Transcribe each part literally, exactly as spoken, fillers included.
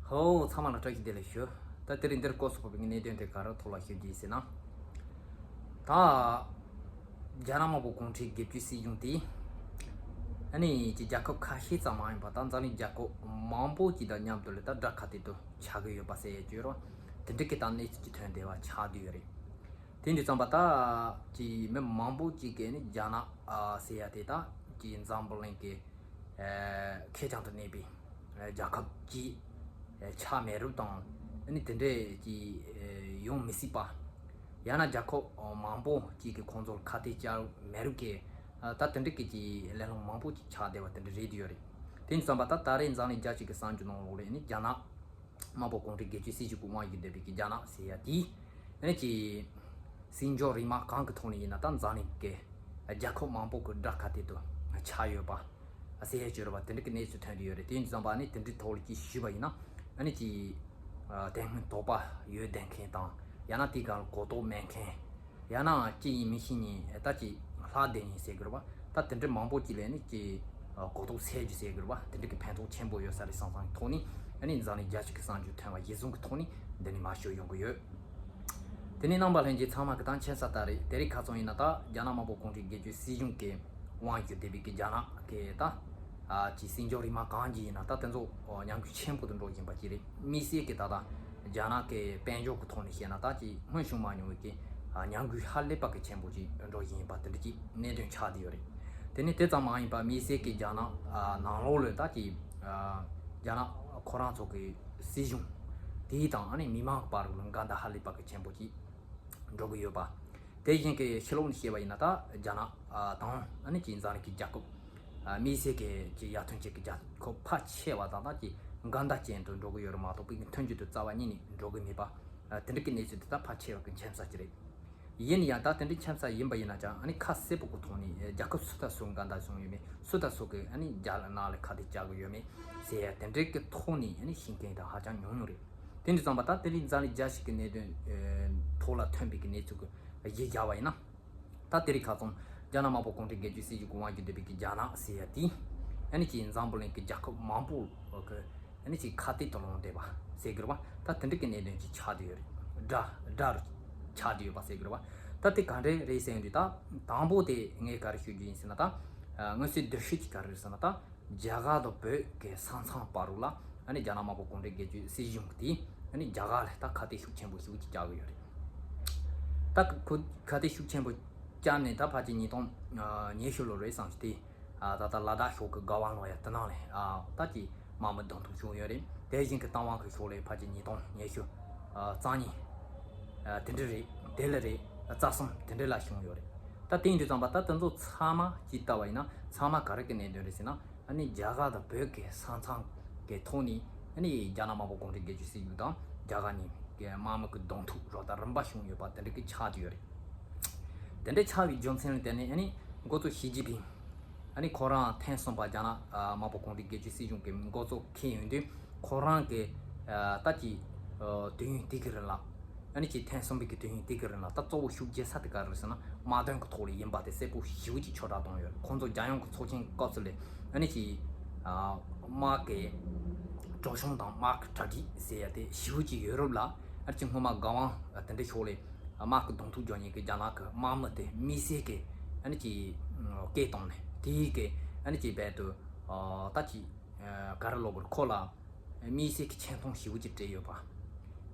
ཧོ། ཚང་མ་ལ་བཀྲ་ཤིས་བདེ་ལེགས་ཞུ། ད་དེ་རིང་འདིར་སྐོར་སོགས་པའི་གནད་དོན་དེ་ག་རེ་ཐོག་ལ་ཞུ་རྒྱུ་ཡིན་ཟེར་ན། ད་རྒྱ་ནག་དམར་པོ་གུང་ཁྲན་སྒེར་གཅོད་སྲིད་གཞུང་དེས་ཨ་ནི་ཀྱི་རྒྱལ་ཁབ་ཁ་ཤས་ཙམ་མ་ཡིན་པ་ད་འཛམ་གླིང་རྒྱལ་ཁབ་མང་པོ་ཅིག་དང་མཉམ་དུ་ལས་ད་དགྲ་ཁ་གཏད་དུ་ཆགས་ཀྱི་ཡོད་པ་ཟེར་ཡས་བརྗོད་རོགས། དེ་འདྲ་གི་ད་གནས་ཚུལ་ཅིག་ཐོན་བསྡད་པ་ཆགས་བསྡད་ཡོད་རེད། དེ་འདྲ་ཙམ་པ་ད་ཀྱི་མི་མང་པོ་ཅིག་གིས་ནི་རྒྱ་ནག་ཨ་ཟེར་ཡ་དེ་ད་ཀྱི་འཛམ་བུ་གླིང་གི་ཨ་ཁེར་རྐྱང་དུ་གནས་པའི་ཨ་རྒྱལ་ཁབ་ཅིག་ཨ་ཆགས་མེད་རུང་དང་ཨ་ནི་དེ་འདྲས་ཀྱི་ཨ་ཡོང་མི་སྲིད་པ། ཡང་ན་རྒྱལ་ཁབ་ཨ་མང་པོ་ཅིག་གིས་ཁོང་ཚོར་ཁ་གཏད་བཅག་མེད་རུང་གི་ཨ་ད་དེ་འདྲས་ཀྱི་ཀྱི་ལས་སློང་མང་པོ་ཅིག་ཆགས་བསྡད་པ་དེ་འདྲ་རེད་ཡོད་རེད། དེ་འདྲ་ཙམ་པ་ད་ད་རེས་འཛམ་གླིང་རྒྱལ་སྤྱི་གི་གསར་འགྱུར་ནང་ལོགས་ལ་ནི་རྒྱ་ནག་དམར་པོ་གུང་ཁྲན་སྒེར་གཅོད་སྲིད་གཞུང་གི་དབང་བསྒྱུར་བསྡད་པའི་གི་རྒྱ་ནག་ཟེར་ཡ་དེས་ཨ་ནི་ཀྱི་སྲིད་འབྱོར་རིན་མ་གང་གི་ཐོག་ནས་ཡིན་ན་ད་འཛམ་གླིང་གི་རྒྱལ་ཁབ་མང་པོ་གི་དགྲ་ཁ་གཏད་དུ་ཆགས་ཡོད་པ་ཟེར་ཡ་བརྗོད་རོགས་པ་དེ་འདྲ་གི་གནས་ཚུལ་ཐོན་གྱི་ཡོད་རེད། དེ་ཡིན་ཙམ་པ་ནི་དེ་འདྲའི་ཐོག་ལ་ཅིག་ཞུས་པ་ཡིན་ན་ཨ་ནི་ཀྱི་ཨ་དེ་སྔོན་དོགས་པ་ཡོད་བསྡད་མཁན་དང་ཡང་ན་དེའི་སྒང་ལ་གོ་རྟོགས་མེད་མཁན། ཡང་ན་ཅི་ཡིན་མི་ཤེས་ནས་ད་ཅི་ལྷག་བསྡད་ནས་ཟེར་དགོས་རེད་པ། ད་དེ་འདྲ་མང་པོ་ཅིག་ལས་ནི་ཅི་གོ་རྟོགས་སད་རྒྱུ་ཟེར་དགོས་རེད་པ། དེ་འདྲ་གི་ཕན་ཐོགས་ཆེན་པོ་ཡོད་ས་རེད་བསམ་བསམ་གི་ཐོག་ནས་ཨ་ནི་འཛམ་གླིང་རྒྱལ་སྤྱི་གི་གསར་འགྱུར་ཐོན་པ་གཞིར་བཟུང་གི་ཐོག་ནས་འདི་ནས་མར་ཞུ་ཡོང་གི་ཡོད། དེ་ནས་རྣམ་པ་ལྷན་རྒྱས་ཚང་མ་གི་ད་མཁྱེན་གསལ་ལྟར་རེད། དེ་རིང་ཁ་སང་ཡིན་ན་ད་རྒྱ་ནག་དམར་པོ་གུང་ཁྲན་སྒེར་གཅོད་སྲིད་གཞུང་གི་དབང་བསྒྱུར་བསྡད་པའི་གི་རྒྱ་ནག་གི་ད་ཨ་ཅི་སྲིད་འབྱོར་རིན་མ་གང་ཅི་ཡིན་ན་ད་དེ་ཚོ་ཉམས་རྒུད་ཆེན་པོ་དུ་འགྲོ་བཞིན་པ་ཅིག་རེད། དམིགས་བསལ་གྱི་ད་ལྟ་རྒྱ་ནག་གི་དཔལ་འབྱོར་གྱི་ཐོག་ནས་བཤད་ན་ད་ཅིག་སྔོན་བྱུང་མ་མྱོང་བའི་གི་ཨ་ཉམས་རྒུད་ཧ་ལས་པ་གི་ཆེན་པོ་ཅིག་འགྲོ་བཞིན་ཡིན་པ་དེ་འདྲ་ཅིག་གནད་དོན་ཆགས་བསྡད་ཡོད་རེད། དེ་ནས་དེ་ཙམ་མ་ཡིན་པ་དམིགས་བསལ་གྱི་རྒྱ་ནག་ཨ་ནང་ལོགས་ལ་ད་ཅིག་ཨ་རྒྱ་ནག་ཁོ་རང་ཚོ་གི་སྲིད་གཞུང་དེའི་དང་ཨ་ནི་མི་མང་གི་བར་ལ་འགལ་ཟླ་ཧ་ལས་པ་གི་ཆེན་པོ་ཅིག་འགྲོ་གི་ཡོད་པ། དེ་བཞིན་གྱི་ཕྱི་ལོགས་ནས་བཤད་པ་ཡིན་ན་ད་རྒྱ་ནག་ཨ་དང་ཨ་ནི་ཅིག་འཛམ་གླིང་གི་རྒྱལ་ཁབ་ཨ་དམིགས་བསལ་གྱི་ཅིག་ཡར་ཐོན་ཅན་གྱི་རྒྱལ་ཁབ་ཕལ་ཆེ་བ་དང་ད་ཅིག་འགལ་ཟླ་ཅན་དུ་འགྲོ་གི་ཡོད་རེད་མ་གཏོགས་པའི་མཐུན་འགྱུར་དུ་རྩ་བ་ཉིད་ནས་འགྲོ་གི་མེད་པ། ཨ་དེ་འདྲ་གི་གནས་ཚུལ་དེ་ད་ཕལ་ཆེ་བ་གི་མཁྱེན་གསལ་ཅིག་རེད། ཡིན་ཡང་ད་དེ་འདྲའི་མཁྱེན་གསལ་ཡིན་པ་ཡིན་ན་ཀྱང་ཨ་ནི་ཁ་གསལ་པོ་གི་ཐོག་ནས་རྒྱལ་ཁབ་སུ་དང་སུ་འགལ་ཟླ་བྱུང་ཡོད་མེད་སུ་དང་སུ་གི་ཨ་ནི་རྒྱ་ནག་ལ་ཁ་གཏད་བཅག་གི་ཡོད་མེད་ཟེར་ཡ་དེ་འདྲའི་གི་ཐོག་ནས་ཨ་ནི་ཤེས་མཁན་དང་ཧ་ཅང་ཉུང་ཉུང་རེད། དེ་འདྲ་ཙམ་པ་ད་དེ་རིང་འཛམ་གླིང་རྒྱལ་སྤྱི་གི་གནད་དོན་ཐོག་ལ་ཐོན་པའི་གི་གནས་ཚུལ་གི་གཞི་བཞག་པ་ཡིན་ན། ད་དེ་རིང་ཁ་སང་རྒྱ་ནག་དམར་པོ་གུང་ཁྲན་སྒེར་གཅོད་སྲིད་གཞུང་གི་དབང་བསྒྱུར་བསྡད་པའི་གི་རྒྱ་ནག་ཟེར་ཡ་དེ་ཨ་ནི་ཅིག་འཛམ་བུ་གླིང་གི་རྒྱལ་ཁབ་མང་པོ་གི་ཨ་ནི་ཅིག་ཁ་གཏད་དུ་ལངས་བསྡད་པ་ཟེར་དགོས་རེད་པ། ད་དེ་འདྲ་གི་གནད་དོན་ཅིག་ཆགས་བསྡད་ཡོད་རེད། དགྲ་དགྲ་རུ་ཆགས་བསྡད་ཡོད་པ་ཟེར་དགོས་རེད་པ། ད་དེ་ག་འདྲས་རེད་ཟེར་ཡོང་དུས་ད་དང་པོ་དེ་ངས་ག་རེ་ཞུ་རྒྱུ་ཡིན་ཟེར་ན་ད་ཨ་མངོན་གསལ་དོད་ཤོས་ཅིག་ག་རེ་རེད་ཟེར་ན་ད་རྒྱ་གར་དང་བོད་ཀྱི་ས་མཚམས་བར་རུ་ལ་ཨ་ནི་རྒྱ་ནག་དམར་པོ་གུང་ཁྲན་སྒེར་གཅོད་སྲིད་གཞུང་དེས་ཨ་ནི་རྒྱ་གར་ལ་ད་ཁ་གཏད་ཤུགས་ཆེན་པོ་ཞེ་པོ་ཅིག་བཅག་གི་ཡོད་རེད། ད་ཁོ་ཁ་གཏད་ཤུགས་ཆེན་པོ་བཅག་ནས་ད་ཕལ་ཆེར་ཉིས་སྟོང་ཉི་ཤུ་ལོ་རེད་བསམ་སྟེ། ཨ་ད་ལྟ་ལ་དྭགས་ཕྱོགས་ཀྱི་རྒ་བ་ལོ་ཡ་དེ་ནང་ལ་ཨ་ད་ཀྱི་དམག་མི་གདོང་ཐུག་བྱུང་ཡོད་རེད། དེ་བཞིན་གྱི་རྟ་དབང་གི་ཕྱོགས་ལ་ཕལ་ཆེར་ཉིས་སྟོང་ཉི་ཤུ་ཨ་རྩ་གཉིས་ཨ་དེ་འདྲ་རེད། དེ་ལ་རེད། རྩ་གསུམ་དེ་འདྲ་ལ་བྱུང་ཡོད་རེད། ད་དེ་ཡིན་དུས་ཙམ་པ་ད་དེ་ཚོ་ཚང་མ་ཅིག་ལྟ་བ་ཡིན་ན་ཚང་མ་ག་རེ་གི་གནད་དོན་རེད་ཟེར་ན། ཨ་ནི་རྒྱ་གར་དང་བོད་ཀྱི་ས་མཚམས་ཀྱི་ཐོག་ནས་ཨ་ནི་རྒྱ་ནག་དམར་པོ་གུང་ཁྲན་སྒེར་གཅོད་སྲིད་གཞུང་དང་རྒྱ་གར་གཉིས་ཀྱི་དམག་མི་གི་གདོང་ཐུག་རོགས་ཟླ་རིམ་པ་བྱུང་ཡོད་པ་དེ་འདྲ་གི་ཆགས་བསྡད་ཡོད་རེད། དེ་འདྲ་ཆགས་པའི་རྒྱུ་མཚན་ལ་བརྟེན་ནས་ཨ་ནི་འགོ་གཙོ་ཞི་ཅིན་ཕིང་ཨ་ནི་ཁོ་རང་ཐེངས་གསུམ་པ་རྒྱ་ནག་ཨ་དམར་པོ་གུང་ཁྲན་སྒེར་གཅོད་སྲིད་གཞུང་གི་འགོ་གཙོ་འཁེལ་ཡོང་དུས་ཁོ་རང་གི་ཨ་ད་ཀྱི་ཨ་དུས་ཡུན་དེ་གི་རིང་ལ། ཨ་ནི་ཅིག་ཐེངས་གསུམ་པའི་གི་དུས་ཡུན་དེ་གི་རིང་ལ་ད་གཙོ་བོ་ཤུགས་རྒྱག་ས་དེ་ག་རེ་རེད་ཟེར་ན་དམག་དོན་གི་ཐོག་ལ་ཡིན་པ་དེ་གསལ་པོ་ཞེ་པོ་ཅིག་ཆོད་བསྒྲགས་བཏང་ཡོད། ཁོང་ཚོ་རྒྱལ་ཡོངས་གི་ཚོགས་ཆེན་གི་སྐབས་སུ་ལས་ཨ་ནི་ཅིག་ཨ་དམག་གི་གྲོག་ཤོང་དང་དམག་གི་གྲ་སྒྲིག་ཟེར་ཡ་དེ་ཞེ་པོ་ཅིག་ཡོད་རབས་ལ་ཨ་ནི་ཅིག་སྔོན་མ་སྒང་དབང་དེ་འདྲ་ཕྱོགས་ལས་དམག་གི་གདོང་ཐུག་རྒྱག་མཁན་གི་རྒྱ་ནག་གི་དམག་མི་དེ་དམིགས་བསལ་གི་ཨ་ནི་ཅིག་སྐད་བཏང་ནས་དེའི་གི་ཨ་ནི་ཅིག་རྦད་དུ་ཨ་ད་ཅིག་ག་རེ་ལབ་དགོས་རེད། ཁོ་ལ་དམིགས་བསལ་གྱི་ཆེ་མཐོང་ཞེ་པོ་ཅིག་སྤྲད་ཡོད་པ།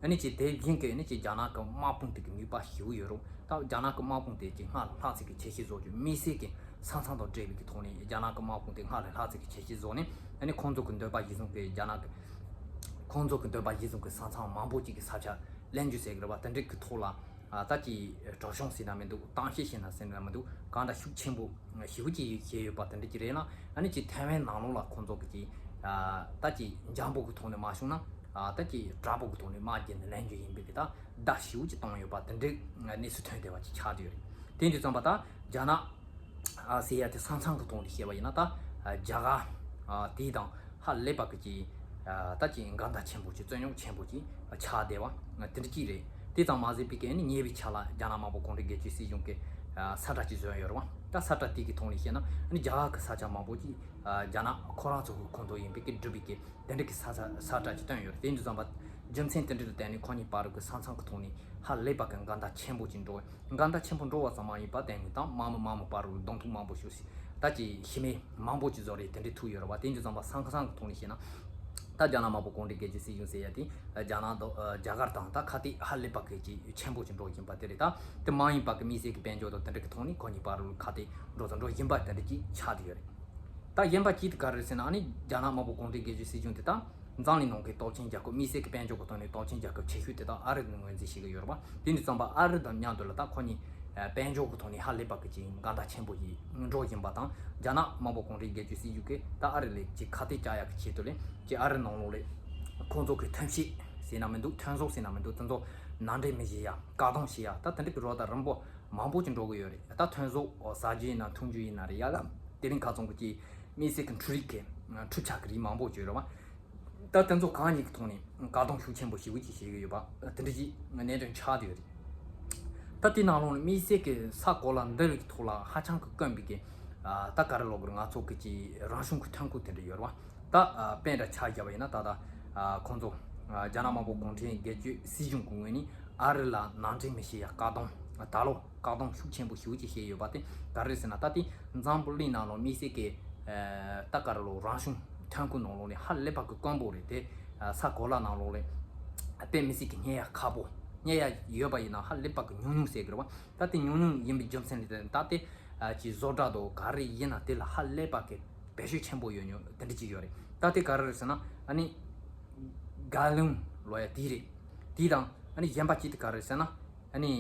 ཨ་ནི་ཅིག་དེ་བཞིན་གྱི་ཨ་ནི་ཅིག་རྒྱ་ནག་གི་དམག་དཔུང་དེ་གི་ནུས་པ་ཞེ་པོ་ཡོད་རུང་ད་རྒྱ་ནག་གི་དམག་དཔུང་དེ་ཅིག་སྔར་ལྷག་ཚད་ཀྱི་ཆེ་བཞེས་བཟོ་རྒྱུ་དམིགས་བསལ་གྱི་ས་མཚམས་དང་འབྲེལ་བའི་གི་ཐོག་ནས་རྒྱ་ནག་གི་དམག་དཔུང་དེ་སྔར་ལས་ལྷག་ཚད་ཀྱི་ཆེ་བཞེས་བཟོ་ནས་ཨ་ནི་ཁོང་ཚོ་གི་འདོད་པ་གཞིར་བཟུང་གི་རྒྱ་ནག་གི་ཁོང་ཚོ་གི་འདོད་པ་གཞིར་བཟུང་གི་ས་མཚམས་མང་པོ་ཅིག་གི་ས་ཆ་ལེན་རྒྱུ་ཟེར་གི་རེད་བ། དེ་འདྲའི་གི་ཐོག་ལ་ཨ་ད་ཅིག་གྲོག་ཤོང་ཟེར་ན་མི་འདུག་གཏམ་བཤད་བྱེད་ན་ཟེར་ན་མི་འདུག་གང་འདྲ་ཤུགས་ཆེན་པོ་ཞེ་པོ་ཅིག་བྱས་ཡོད་པ་དེ་འདྲ་ཅིག་རེད་ན། ཨ་ནི་ཅིག་ཐའེ་ཝན་ནང་ལོགས་ལ་ཁོང་ཚོ་གི་ཅིག་ཨ་ད་ཅིག་འཇམ་པོ་གི་ཐོག་ནས་མ་བྱུང་ན་ཨ་ད་ཅིག་དྲག་པོ་གི་ཐོག་ནས་དམག་རྒྱག་ནས་ལེན་རྒྱུ་ཡིན་པའི་གི་ད་བརྡ་ཞེ་པོ་ཅིག་བཏང་ཡོད་པ་དེ་འདྲའི་གནས་ཚུལ་ཐོན་བསྡད་པ་ཅིག་ཆགས་བསྡད་ཡོད་རེད། དེ་འདྲ་ཙམ་པ་ད་རྒྱ་ནག་ཨ་ཟེར་ཡ་དེ་ས་མཚམས་ཀྱི་ཐོག་ནས་བཤད་པ་ཡིན་ན་ད་ཨ་རྒྱ་གར་ཨ་དེ་དང་ཧ་ལས་པ་གི་ཅིག་ཨ་ད་ཅིག་འགལ་ཟླ་ཆེན་པོ་ཅིག་རྩོད་རྙོག་ཆེན་པོ་ཅིག་ཆགས་བསྡད་པ་དེ་འདྲ་ཅིག་རེད། དེ་ཙམ་མ་ཟད་པའི་གི་ཨ་ནི་ཉེ་བའི་ཆར་ལ་རྒྱ་ནག་དམར་པོ་གུང་ཁྲན་སྒེར་གཅོད་སྲིད་གཞུང་གི་ཨ་ས་ཁྲ་ཅིག་བཟོས་ཡོད་རེད་བ། ད་ས་ཁྲ་དེ་གི་ཐོག་ནས་བཤད་ན་ཨ་ནི་རྒྱ་གར་གྱི་ས་ཆ་མང་པོ་ཅིག་རྒྱ་ནག་ཁོ་རང་ཚོ་གི་ཁོངས་གཏོགས་ཡིན་པའི་གི་སྒྲུབ་པའི་གི་དེ་འདྲ་གི་ས་ས་ས་ཁྲ་ཅིག་བཏོན་ཡོད་རེད། དེ་འདྲ་ཙམ་པ་རྒྱུ་མཚན་དེ་འདྲ་ལ་བརྟེན་ནས་ཁོ་གཉིས་བར་དུ་གི་ས་མཚམས་ཀྱི་ཐོག་ནས་ཧ་ལས་པ་གི་འགལ་ཟླ་ཆེན་པོ་ཅིག་འགྲོ། འགལ་ཟླ་ཆེན་པོ་འགྲོ་བ་ཙམ་མ་ཡིན་པ་དེ་ནི་དང་དམག་མི་དམག་མི་བར་དུ་གདོང་ཐུག་མང་པོ་ཞུགས་སྲིད། ད་ཅི་ཤི་རྨས་མང་པོ་ཅིག་བཟོ་རེད། དེ་འདྲ་ཐུག་ཡོད་རེད་བ། དེ་འདྲ་ཙམ་པ་ས་མཚམས་ཀྱི་ཐོག་ནས་བཤད་ན། ད་རྒྱ་ནག་དམར་པོ་གུང་ཁྲན་སྒེར་གཅོད་སྲིད་གཞུང་ཟེར་ཡ་དེ་རྒྱ་ནག་དང་རྒྱ་གར་དང་ད་ཁ་གཏད་ཧ་ལས་པ་གི་ཅིག་ཆེན་པོ་ཅིག་འགྲོ་བཞིན་པ་དེ་རེད། ད་དེ་མ་ཡིན་པ་གི་དམིགས་བསལ་གྱི་དཔལ་འབྱོར་དང་དེ་འདྲ་གི་ཐོག་ནས་ཁོ་གཉིས་བར་ལ་ཁ་གཏད་འགྲོ་དང་འགྲོ་བཞིན་པ་དེ་འདྲ་ཅིག་ཆགས་བསྡད་ཡོད་རེད། ད་གཞན་པ་ཅིག་དེ་ག་རེ་རེད་ཟེར་ན་ཨ་ནི་རྒྱ་ནག་དམར་པོ་གུང་ཁྲན་སྒེར་གཅོད་སྲིད་གཞུང་དེ་ད་འཛམ་གླིང་ནང་གི་སྟོབས་ཆེན་རྒྱལ་ཁབ་དམིགས་བསལ་གྱི་དཔལ་འབྱོར་གྱི་ཐོག་ནས་སྟོབས་ཆེན་རྒྱལ་ཁབ་ཆེ་ཤོས་དེ་ད་ཨ་རི་ནས་ངོས་འཛིན་བྱེད་ཀྱི་ཡོད་རེད་བ། དེ་འདྲ་ཙམ་པ་ཨ་རི་དང་མཉམ་དུ་ལ་ད་ཁོ་གཉིས་དཔལ་འབྱོར་གྱི་ཐོག་ནས་ཧ་ལས་པ་གི་ཅིག་འགལ་ཟླ་ཆེན་པོ་ཞིག་འགྲོ་བཞིན་པ་དང་རྒྱ་ནག་དམར་པོ་གུང་ཁྲན་སྒེར་གཅོད་སྲིད་གཞུང་གིས་ད་ཨ་རི་ལ་ཅིག་ཁ་གཏད་བཅག་ཡག་གི་ཆེད་དུ་ལས་ཅིག་ཨ་རི་ནང་ལོགས་ལས་ཁོང་ཚོ་གི་ཐོན་སྐྱེད་ཟེར་ན་མི་འདུག་ཐོན་ཟོག་ཟེར་ན་མི་འདུག་དེ་ཚོ་ནང་འདྲེན་མི་བྱེད་ཡ་བཀག་སྡོམ་བྱེད་ཡ་ད་དེ་འདྲ་གི་རོགས་ད་རིམ་པ་མང་པོ་ཅིག་འགྲོ་གི་ཡོད་རེད། ད་ཐོན་ཟོག་ཟ་རྒྱུ་ཡིན་ན་འཐུང་རྒྱུ་ཡིན་ན་རེད་ཡ་ལ་དེ་རིང་ཁ་ཚོང་གི་ཅིག་དམིགས་བསལ་གྱི་འཕྲུལ་རིགས་ཀྱི་འཕྲུལ་ཆས་ཀྱི་རིགས་མང་པོ་ཅིག་ཡོད་རེད་བ། ད་དེ་ཚོ་གང་ཉིད་ཀྱི་ཐོག་ནས་བཀག་སྡོམ་ཤུགས་ཆེན་པོ་ཞེ་པོ་ཅིག་བྱེད་ཀྱི་ཡོད་པ་དེ་འདྲ་ཅིག་གནད་དོན་ཆགས་བསྡད་ཡོད་རེད། ད་དེ་ནང་ལོགས་ནས་དམིགས་བསལ་གྱི་ས་གོ་ལ་འདི་རིགས་ཐོག་ལ་ཧ་ཅང་གི་དཀོན་པའི་གི་ད་ག་རེ་ལབ་དགོས་རེད། ང་ཚོ་གི་ཅིག་རང་བྱུང་གི་ཐོན་ཁུངས་དེ་འདྲ་ཡོད་རེད་བ། ད་དཔེ་འདྲ་ཆ་བཞག་པ་ཡིན་ན་ད་ལྟ་ཁོང་ཚོ་རྒྱ་ནག་དམར་པོ་གུང་ཁྲན་སྒེར་གཅོད་སྲིད་གཞུང་གི་ངོས་ནས་ཨ་རི་ལ་ནང་འདྲེན་མི་བྱེད་ཡ་བཀག་སྡོམ་ད་ལོ་བཀག་སྡོམ་ཤུགས་ཆེན་པོ་ཞེ་པོ་ཅིག་བྱས་ཡོད་པ་དེ་ག་རེ་ཟེར་ན་ད་དེ་འཛམ་བུ་གླིང་ནང་ལོགས་དམིགས་བསལ་གྱི་ད་ག་རེ་ལོ་རང་བྱུང་ཐོན་ཁུངས་ནང་ལོགས་ནས་ཧ་ལས་པ་གི་དཀོན་པོ་རེད་དེ། ས་གོ་ལ་ནང་ལོགས་ལས་དཔེ་མི་སྲིད་ཀྱི་རྙེད་ཡ་ཁག་པོ་རྙེད་ཡ་ཡོད་པ་ཡིན་ན་ཧ་ལས་པ་གི་ཉུང་ཉུང་ཟེར་གི་རེད་བ། ད་དེ་ཉུང་ཉུང་ཡིན་པའི་རྒྱུ་མཚན་ལས་ད་དེ་ཅིག་བཟོ་གྲྭ་དང་ག་རེ་ཡིན་ན་དེ་ལ་ཧ་ལས་པ་གི་བེད་སྤྱོད་ཆེན་པོ་ཡོད་ཉོ་དེ་འདྲ་ཅིག་ཡོད་རེད། ད་དེ་ག་རེ་རེད་ཟེར་ན་ཨ་ནི་ག་ལུང་ལོ་ཡ་དེ་རེད། དེ་དང་ཨ་ནི་གཞན་པ་ཅིག་དེ་ག་རེ་རེད་ཟེར་ན་ཨ་ནི་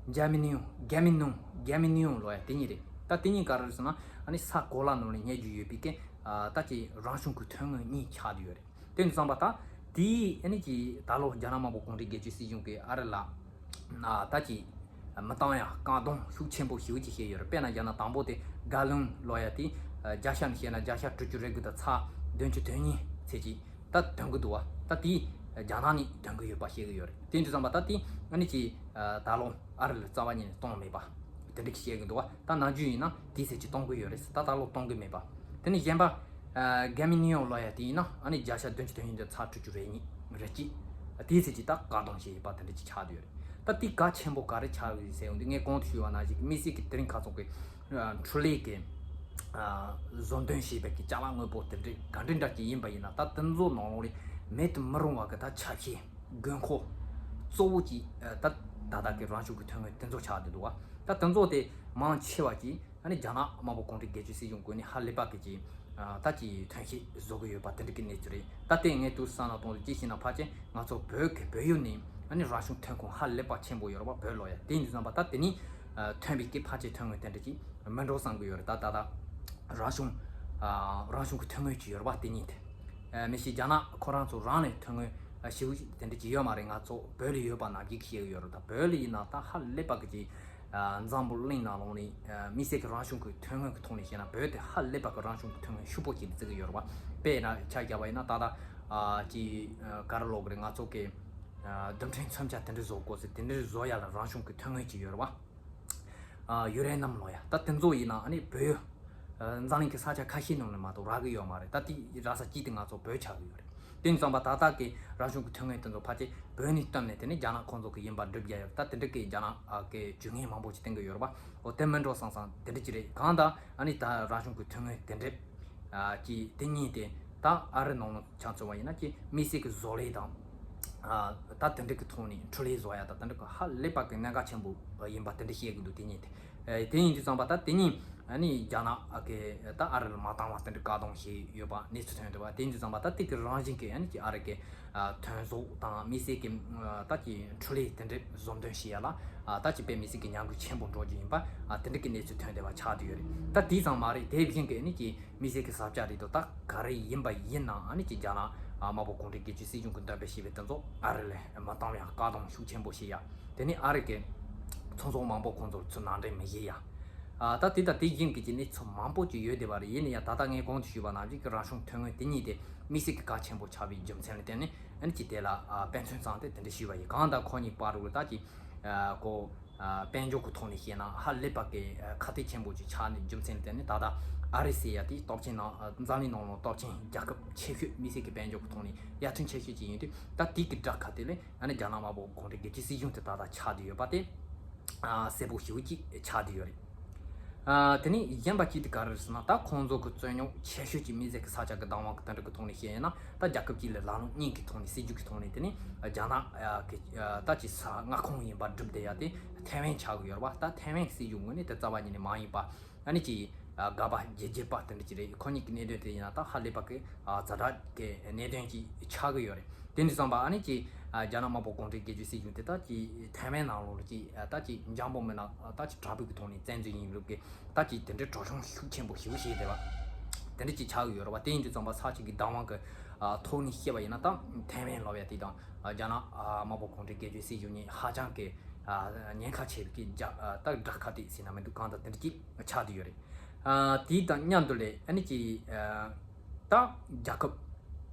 རྒྱ་མི་ནིའུ་རྒྱ་མི་ནུ་རྒྱ་མི་ནིའུ་ལོ་ཡ་དེ་གཉིས་རེད། ད་དེ་གཉིས་ག་རེ་རེད་ཟེར་ན་ཨ་ནི་ས་གོ་ལ་ནང་ལ་རྙེད་རྒྱུ་ཡོད་པའི་གི་ད་ཅིག་རང་བྱུང་གི་ཐོན་དངོས་གཉིས་ཆགས་བསྡད་ཡོད་རེད། དེ་ནས་བསམ་པ་ད་དེའི་ཨ་ནི་ཅིག་ད་ལོ་རྒྱ་ནག་དམར་པོ་གུང་ཁྲན་སྒེར་གཅོད་སྲིད་གཞུང་གིས་ཨ་རི་ལ་ད་ཅིག་མི་བཏང་ཡ་བཀག་སྡོམ་ཤུགས་ཆེན་པོ་ཞེ་པོ་ཅིག་བྱས་ཡོད་རེད། དཔེར་ན་རྒྱ་ནག་དང་པོ་དེ་ག་ལུང་ལོ་ཡ་དེ་བརྒྱ་ཆ་ནས་བཤད་ན་བརྒྱ་ཆ་དྲུག་ཅུ་རེ་དགུ་དང་ཚེག་བདུན་ཅུ་དོན་གཉིས་ཚེག་ཅིག་ད་ཐོན་གི་འདུག་བ། ད་དེ་རྒྱ་ནག་ནས་ཐོན་གི་ཡོད་པ་བཤད་གི་ཡོད་རེད། དེ་འདྲ་བསམ་པ་ད་དེ་ཨ་ནི་ཅིག་ད་ལོ་ཨ་རི་ལ་རྩ་བ་ཉིད་ནས་གཏོང་མེད་པ་དེ་འདྲ་ཞིག་བཤད་གི་འདུག་བ། ད་ནམ་རྒྱུན་ཡིན་ན་དེའི་ཚེག་ཅིག་གཏོང་གི་ཡོད་རེད། ད་ད་ལོ་གཏོང་གི་མེད་པ། དེ་ནས་གཞན་པ་གྷ་མི་ནི་ཡོང་ལོ་ཡ་དེ་ཡིན་ན་ཨ་ནི་བརྒྱ་ཆ་བདུན་ཅུ་དོན་གཉིས་དང་ཚེག་དྲུག་ཅུ་རེ་གཉིས་རེ་གཅིག་དེའི་ཚེག་ཅིག་ད་བཀག་སྡོམ་བྱས་ཡོད་པ་དེ་འདྲ་ཅིག་ཆགས་བསྡད་ཡོད་རེད། ད་དེ་གལ་ཆེན་པོ་ག་རེ་ཆགས་ཡོད་ཟེར་ཡོང་དུས་ངས་གོང་དུ་ཞུས་པ་ནང་བཞིན་དམིགས་བསལ་གྱི་དེ་རིང་ཁ་ཚོགས་ཀྱི་འཕྲུལ་ལས་ཀྱི་བཟོ་འདོན་བྱས་པའི་གི་ཅ་ལག་དངོས་པོ་དེ་འདྲ་ག་འདྲ་འདྲ་ཅིག་ཡིན་པ་ཡིན་ན་ད་དེ་ཚོ་ནང་ལོགས་ལས་མེད་དུ་མི་རུང་བ་གི་ད་ཆ་ཤས་དགོས་མཁོ་གཙོ་བོ་ཅིག་ད་ད་ལྟ་གི་རང་བྱུང་གི་ཐོན་དངོས་དེ་ཚོ་ཆགས་བསྡད་འདུག་བ། ད་དེ་ཚོ་དེ་མང་ཆེ་བ་ཅིག་ཨ་ནི་རྒྱ་ནག་དམར་པོ་གུང་ཁྲན་སྒེར་གཅོད་སྲིད་གཞུང་ངོས་ནས་ཧ་ལས་པ་གི་ཅིག་ད་ཅིག་ཐོན་སྐྱེད་བཟོ་གི་ཡོད་པ་དེ་འདྲ་གི་གནས་ཚུལ་རེད། ད་དེ་ངས་དུས་བསམ་བློ་གཏོང་དུས་ཅི་ཞིག་ན་ཕལ་ཆེར་ང་ཚོ་བོད་ཀྱི་བོད་ཡུལ་ནས་ཨ་ནི་རང་བྱུང་ཐོན་ཁུངས་ཧ་ལས་པ་ཆེན་པོ་ཡོད་རེད་བ། བོད་ལོ་ཡ་དེ་འདྲ་བསམ་པ་ད་དེ་ནི་ཐོན་པའི་གི་ཕལ་ཆེར་ཐོན་དངོས་དེ་འདྲ་ཅིག་མི་འགྲོ་བསམ་གི་ཡོད་རེད། ད་ད་ད་རང་བྱུང་རང་བྱུང་གི་ཐོན་དངོས་ཅིག་ཡོད་རེད་བ། དེ་ཉིད་དེ་མི་ཤེས། རྒྱ་ནག་ཁོ་རང་ཚོ་རང་ལས་ཐོན་དངོས་ཞེ་པོ་ཅིག་དེ་འདྲ་ཅིག་ཡོད་མ་རེད། ང་ཚོ་བོད་ལ་ཡོད་པ་ནང་བཞིན་བཤད་གི་ཡོད་རེད། ད་བོད་ལ་ཡིན་ན་ད་ཧ་ལས་པ་གི་ཅིག་འཛམ་བུ་གླིང་ནང་ལོགས་ནས་དམིགས་བསལ་གྱི་རང་བྱུང་གི་ཐོན་དངོས་ཀྱི་ཐོག་ནས་བཤད་ན་བོད་དེ་ཧ་ལས་པ་གི་རང་བྱུང་གི་ཐོན་དངོས་ཕྱུག་པོ་ཅིག་ཏུ་བརྩི་གི་ཡོད་རེད་བ། དཔེར་ན་ཆ་བཞག་པ་ཡིན་ན་ད་ལྟ་ཅིག་ག་རེ་ལབ་དགོས་རེད། ང་ཚོ་གི་རྡུལ་ཕྲན་མཚོན་ཆ་དེ་འདྲ་བཟོ་དགོས་ཟེར་དེ་འདྲ་བཟོ་ཡ་ལ་རང་བྱུང་གི་ཐོན་དངོས་ཅིག་ཡོད་རེད་བ། ཡུ་རེ་ནམ་ལབ་ཡ་ད་དེ་ཚོ་ཡིན་ན་ཨ་ནི་བོད་འཛམ་གླིང་གི་ས་ཆ་ཁ་ཤས་ནང་ནས་མ་གཏོགས་རག་གི་ཡོད་མ་རེད། ད་དེ་རག་ས་གཅིག་དེ་ང་ཚོ་བོད་ཆགས་ཀྱི་ཡོད་རེད། དེ་ཙམ་པ་ད་ལྟ་གི་རང་བྱུང་གི་ཐོན་དངོས་དེ་ཚོ་ཕལ་ཆེར་བོད་ནས་བཏོན་ནས་དེ་ནས་རྒྱ་ནག་ཁོང་ཚོ་གི་ཡིན་པ་སྒྲུབ་རྒྱུ་ཡོད། ད་དེ་འདྲ་གི་རྒྱ་ནག་གི་ཇུས་ངན་མང་པོ་ཞིག་བསྟན་གི་ཡོད་རེད་པ། འོ་དེ་མིན་འགྲོ་བསམ་བསམ་དེ་འདྲ་ཅིག་རེད། གང་ལྟར་ཨ་ནི་ད་རང་བྱུང་གི་ཐོན་དངོས་དེ་འདྲ་ཅིག་དེ་གཉིས་དེ་ད་ཨ་རི་ནང་ལ་ཆ་མཚོན་པ་ཡིན་ན་ཅིག་དམིགས་བསལ་གྱི་བཟོ་ལས་དང་ད་དེ་འདྲ་གི་ཐོག་ནས་འཕྲུལ་ལས་བཟོ་ཡ་ད་དེ་འདྲ་གི་ཧ་ལས་པ་གི་གནད་འགག་ཆེན་པོ་ཡིན་པ་དེ་འདྲ་བཤད་གི་འདུག་དེ་གཉིས་དེ། དེ་ཡིན་དུས་ཙམ་པ་ད་དེ་གཉིས་ཨ་ནི་རྒྱ་ནག་གི་ད་ཨ་རི་ལ་མ་བཏང་བ་དེ་འདྲ་བཀག་སྡོམ་བྱས་ཡོད་པ་གནས་ཚུལ་ཐོན་འདུག་བ། དེ་ཡིན་དུས་ཙམ་པ་ད་དེ་གི་རང་བཞིན་གྱི་ཨ་ནི་ཅིག་ཨ་རི་གི་ཐོན་ཟོག་དང་དམིགས་བསལ་གྱི་ད་ཅིག་འཕྲུལ་ལས་དེ་འདྲ་བཟོ་འདོན་བྱེད་ཡ་ལ་ད་ཅིག་དཔེ་མི་སྲིད་ཀྱི་ཉམས་རྒུད་ཆེན་པོ་འགྲོ་རྒྱུ་ཡིན་པ་དེ་འདྲ་གི་གནས་ཚུལ་ཐོན་བསྡད་པ་ཆགས་བསྡད་ཡོད་རེད། ད་དེ་ཙམ་མ་རེད། དེ་བཞིན་གྱི་ཨ་ནི་ཅིག་དམིགས་བསལ་གྱི་ས་ཆ་རེད་དོ། ད་ག་རེ་ཡིན་པ་ཡིན་ནའང་ཨ་ནི་ཅིག་རྒྱ་ནག་དམར་པོ་གུང་ཁྲན་སྒེར་གཅོད་སྲིད་གཞུང་གི་འདོན་སྤེལ་བྱས་པའི་དེ་ཚོ་ཨ་རི་ལ་མ་བཏང་ཡ་བཀག་སྡོམ་ཤུགས་ཆེན་པོ་བྱེད་ཡ། དེ་ནས་ཨ་རི་གི་ཚོང་ཟོག་མང་པོ་ཁོང་ཚོར་ཚུར་ནང་འདྲེན་མི་བྱེད་ཡ། ད་དེ་དང་དེ་བཞིན་གྱི་ཅིག་གནས་ཚུལ་མང་པོ་ཅིག་ཡོད་བསྡད་པ་རེད། ཡིན་ན་ཡང་ད་ལྟ་ངས་གོང་དུ་ཞུས་པ་ནང་བཞིན་གྱི་རང་བྱུང་ཐོན་དངོས་དེ་གཉིས་དེ་དམིགས་བསལ་གྱི་གལ་ཆེན་པོ་ཆགས་པའི་རྒྱུ་མཚན་ལ་བརྟེན་ནས་ཨ་ནི་ཅིག་དེ་ལ་དཔེ་མཚོན་བཟུང་སྟེ་དེ་འདྲ་ཞུས་པ་ཡིན། གང་ལྟར་ཁོ་གཉིས་བར་དུ་ད་ཅིག་གོ་ དཔལ་འབྱོར་གྱི་ཐོག་ནས་བཤད་ན་ཧ་ལས་པ་གི་ཁ་གཏད་ཆེན་པོ་ཅིག་ཆགས་ནས་རྒྱུ་མཚན་དེ་ནི་ད་ལྟ་ཨ་རི་ཟེར་ཡ་དེ་སྟོབས་ཆེན་ནང་འཛམ་གླིང་ནང་ལ་སྟོབས་ཆེན་རྒྱལ་ཁབ་ཆེ་ཤོས་དམིགས་བསལ་གྱི་དཔལ་འབྱོར་གྱི་ཐོག་ནས་ཡར་ཐོན་ཆེ་ཤོས་ཅིག་ཡིན་དུས་ད་དེའི་གི་དགྲ་ཁ་གཏད་ལས་ཨ་ནི་རྒྱ་ནག་དམར་པོ་གུང་ཁྲན་སྒེར་གཅོད་སྲིད་གཞུང་དེ་ད་ལྟ་ཆགས་བསྡད་ཡོད་པ་དེ་གསལ་པོ་ཞེ་པོ་ཅིག་ཆགས་བསྡད་ཡོད་རེད། ཨ། དེ་ནས་གཞན་པ་གཅིག་དེ་ག་རེ་རེད་ཟེར་ན། ད་ཁོང་ཚོ་གི་རྩོད་རྙོག་ཆེ་ཤོས་ཀྱི་དམིགས་བསལ་གྱི་ས་ཆ་གི་བདག་དབང་གི་དེ་འདྲ་གི་ཐོག་ནས་བཤད་ཡིན་ན། ད་རྒྱལ་ཁབ་གཅིག་ལ་ལམ་ལུགས་གཉིས་ཀྱི་ཐོག་ནས་སྲིད་ཇུས་ཀྱི་ཐོག་ནས། དེ་ནས་རྒྱ་ནག་གི་ད་ཅི་ས་མངའ་ཁོངས་ཡིན་པ་སྒྲུབ་བསྡད་ཡ་དེ་ཐའེ་ཝན་ཆགས་ཀྱི་ཡོད་རེད་བ། ད་ཐའེ་ཝན་གྱི་སྲིད་ཇུས་ངོས་ནས་དེ་རྩ་བ་ཉིད་ནས་མ་ཡིན་པ། ཨ་ནི་ཅི། ཨ། དགའ་པ་བརྗེད་བརྗེད་པ་དེ་འདྲ་ཅིག་རེད། ཁོ་གཉིས་ཀྱི་གནད་དོན་དེ་ཡིན་ན་ད་ཧ་ལས་པ་གི། ཨ། ཛ་དྲག་གི་གནད་དོན་ཅིག་ཆགས་ཀྱི་ཡོད་རེད། དེ་འདྲ་སོང་པ་ཨ་ནི་ཅི། ཨ། རྒྱ་ནག་དམར་པོ་གུང་ཁྲན་སྒེར་གཅོད་སྲིད་གཞུང་དེ་ད་ཅི་ཐའེ་ཝན་ནང་ལོགས་ལ་ཅི། ཨ། ད་ཅི་འཇམ་པོ་མིན་ན་ད་ཅི་དྲག་པོའི་གི་ཐོག་ནས་བཙན་འཛུལ་ཡིན་ལུགས་ཀྱི་ད་ཅི་དེ་འདྲའི་གྲོགས་ཆུང་ཤུགས་ཆེན་པོ་ཞེ་པོ་བྱས་བསྡད་པ་དེ་འདྲ་ཅིག་ཆགས་ཀྱི་ཡོད་རེད་བ། དེ་ཡིན་དུས་ཙམ་པ་ས་ཆ་གི་བདག་དབང་གི། ཨ། ཐོག་ནས་བཤད་པ་ཡིན་ན་ད་ཐའེ་ཝན་ལབ་ཡ་དེ་དང་། ཨ། རྒྱ་ནག་ཨ། དམར་པོ་གུང་ཁྲན་སྒེར་གཅོད་སྲིད་གཞུང་གཉིས་ཧ་ཅང་གི། ཨ། ཉེན་ཁ་ཆེ་བའི་གི་རྒྱ། ཨ། ད་དགྲ་ཁ་གཏད་ཟེར་ན་མི་འདུག་གང་ལྟར་དེ་འདྲ་ཅིག་ཆགས་བསྡད་ཡོད་རེད། ཨ། དེའི་དང་མཉམ་དུ་ལས་ཨ་ནི་ཅི། ཨ། ད་རྒྱལ་ཁབ་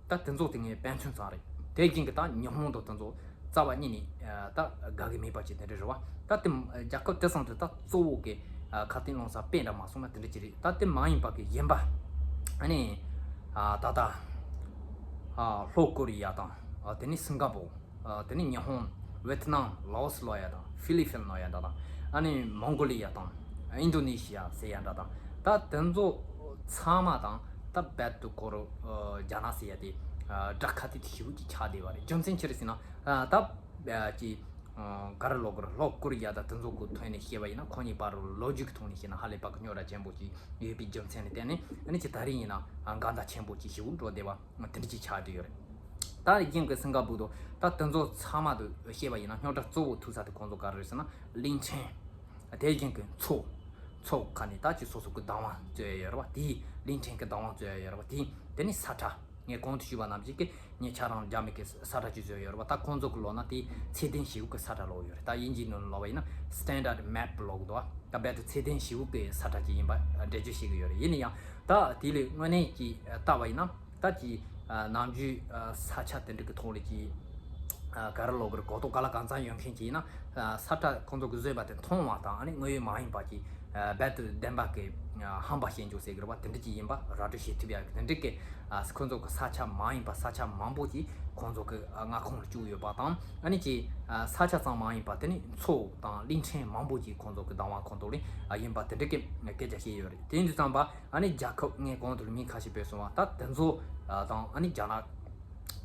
ད་དེ་ཚོ་དེ་ངའི་དཔེ་མཚོན་ཙམ་རེད། དེ་རྐྱེན་གྱིས་ད་ཉི་ཧོང་དང་དེ་ཚོ་རྩ་བ་ཉིད་ནས། ཨ། ད་དགའ་གི་མེད་པ་ཅིག་དེ་འདྲ་རེད་བ། ད་དེ་རྒྱལ་ཁབ་དེ་ཚང་དུ་ད་གཙོ་བོ་གི། ཨ། ཁ་གཏད་སློང་ས་དཔེ་འདྲ་མ་སོང་ན་དེ་འདྲ་ཅིག་རེད། ད་དེ་མ་ཡིན་པ་གི་གཞན་པ་ཨ་ནི། ཨ། ད་ལྟ། ཨ། ལྷོ་ཀོ་རི་ཡ་དང་། ཨ། དེ་ནས་སིང་ག་པོར། ཨ། དེ་ནས་ཉི་ཧོང་། ཝེ་ཐི་ནམ། ལའོ་སི་ལབ་ཡ་དང་། ཧྥི་ལི་ཕིན་ལབ་ཡ་འདྲ་དང་། ཨ་ནི་མོང་གོ་ལི་ཡ་དང་། ཨིན་དོ་ནེ་ཤི་ཡ་ཟེར་ཡ་འདྲ་དང་། ད་དེ་ཚོ་ཚང་མ་དང་ད་རྦད་དེ་ཁོ་རང་། ཨ། རྒྱ་ནག་ཟེར་ཡ་དེ། ཨ། དགྲ་ཁ་གཏད་དེ་ཞེ་པོ་ཅིག་ཆགས་བསྡད་པ་རེད། རྒྱུ་མཚན་ཅི་རེད་ཟེར་ན། ཨ། ད། ཨ། ཅི། ཨ། ག་རེ་ལབ་དགོས་རེད། ལྷོ་ཀོ་རི་ཡ་དང་དེ་ཚོ་གི་ཐོག་ནས་བཤད་པ་ཡིན་ན། ཁོ་གཉིས་བར་ལོ་རྒྱུས་ཀྱི་ཐོག་ནས་བཤད་ན་ཧ་ལས་པ་གི་རྙོག་དྲ་ཆེན་པོ་ཅིག་ཡོད་པའི་རྒྱུ་མཚན་ལ་བརྟེན་ནས་ཨ་ནི་ཅི་ད་རེས་ཡིན་ན། ཨ། འགལ་ཟླ་ཆེན་པོ་ཅིག་ཞེ་པོ་འགྲོ་བསྡད་པ་དེ་འདྲ་ཅིག་ཆགས་བསྡད་ཡོད་རེད། ད་རྒྱུན་གྱི་སིང་ག་པོར་དུ་ད་དེ་ཚོ་ཚང་མ་དུ་བཤད་པ་ཡིན་ན། རྙོག་དྲ་གཙོ་བོ་ཐུག་ས་དེ་ཁོང་ཚོ་ག་རེ་རེད་ཟེར་ན། གླིང་ཕྲན། དེ་རྒྱུན་གྱི་མཚོ། མཚོ་ཁ་ནས་ད་ཅི་སོ་སོ་གི་བདག་དབང་རྩོད་ཡ་ཡོད་རེད་བ། དེའི་གླིང་ཕྲན་གྱི་བདག་དབང་རྩོད་ཡ་ཡོད་རེད་བ། དེ། དེ་ནས་ས་ཁྲ། ངས་གོང་དུ་ཞུས་པ་ནང་བཞིན་གྱི་ངས་ཁྱེད་རང་རྒྱ་མི་གི་ས་ཁྲ་ཅིག་བཟོས་ཡོད་རེད་བ། ད་ཁོང་ཚོ་གི་ལོག་ན་དེ་ཚད་ལྡན་ཞེ་པོ་གི་ས་ཁྲ་ལོག་ཡོད་རེད། ད་དབྱིན་ཇིའི་ནང་ལོག་པ་ཡིན་ན་standard map ལོག་འདུག་བ། ད་རྦད་དེ་ཚད་ལྡན་ཞེ་པོ་གི་ས་ཁྲ་ཅིག་ཡིན་པ་འགྲེལ་བརྗོད་བྱེད་ཀྱི་ཡོད་རེད། ཡིན་ན་ཡང་ད་དེ་ལས་དངོས་གནས་ཀྱི་ལྟ་བ་ཡིན་ན། ད་ཀྱི་ནམ་རྒྱུན་ས་ཆ་དེ་འདྲ་གི་ཐོག་ལ་ཀྱི་ག་རེ་ལབ་དགོས་རེད། གོ་རྟོགས་ག་ལ་གང་འཚམ་ཡོད་མཁན་ཅིག་ཡིན་ན། ས་ཁྲ་ཁོང་ཚོ་གི་བཟོས་པ་དེ་མཐོང་བ་དང་། ཨ་ནི་དངོས་ཡོད་མ་ཡིན་པ་ཀྱི་རྦད་དེ་བདེན་པ་གི་ཧམ་པ་བཤད་རྒྱུ་ཟེར་གི་རེད་བ། དེ་འདྲ་ཅིག་ཡིན་པ་ར་སྤྲོད་བྱེད་ཐུབ་ཡ་གི་དེ་འདྲ་གི། ཨ། ཁོང་ཚོ་གི་ས་ཆ་མ་ཡིན་པ་ས་ཆ་མང་པོ་ཅིག་ཁོང་ཚོ་གི་མངའ་ཁོངས་ལ་བཅུག་ཡོད་པ་དང་། ཨ་ནི་ཅིག་ས་ཆ་ཙམ་མ་ཡིན་པ་དེ་ནི་མཚོ་དང་གླིང་ཕྲན་མང་པོ་ཅིག་ཁོང་ཚོ་གི་བདག་དབང་ཁོངས་གཏོགས་ལ་ཡིན་པ་དེ་འདྲ་གི་སྐད་ཆ་བཤད་ཡོད་རེད། དེ་ཡིན་དུས་ཙམ་པ་ཨ་ནི་རྒྱལ་ཁབ་ངས་གོང་དུ་མིང་ཁ་ཤས་བོས་སོང་བ། ད་དེ་ཚོ་དང་ཨ་ནི་རྒྱ་ནག་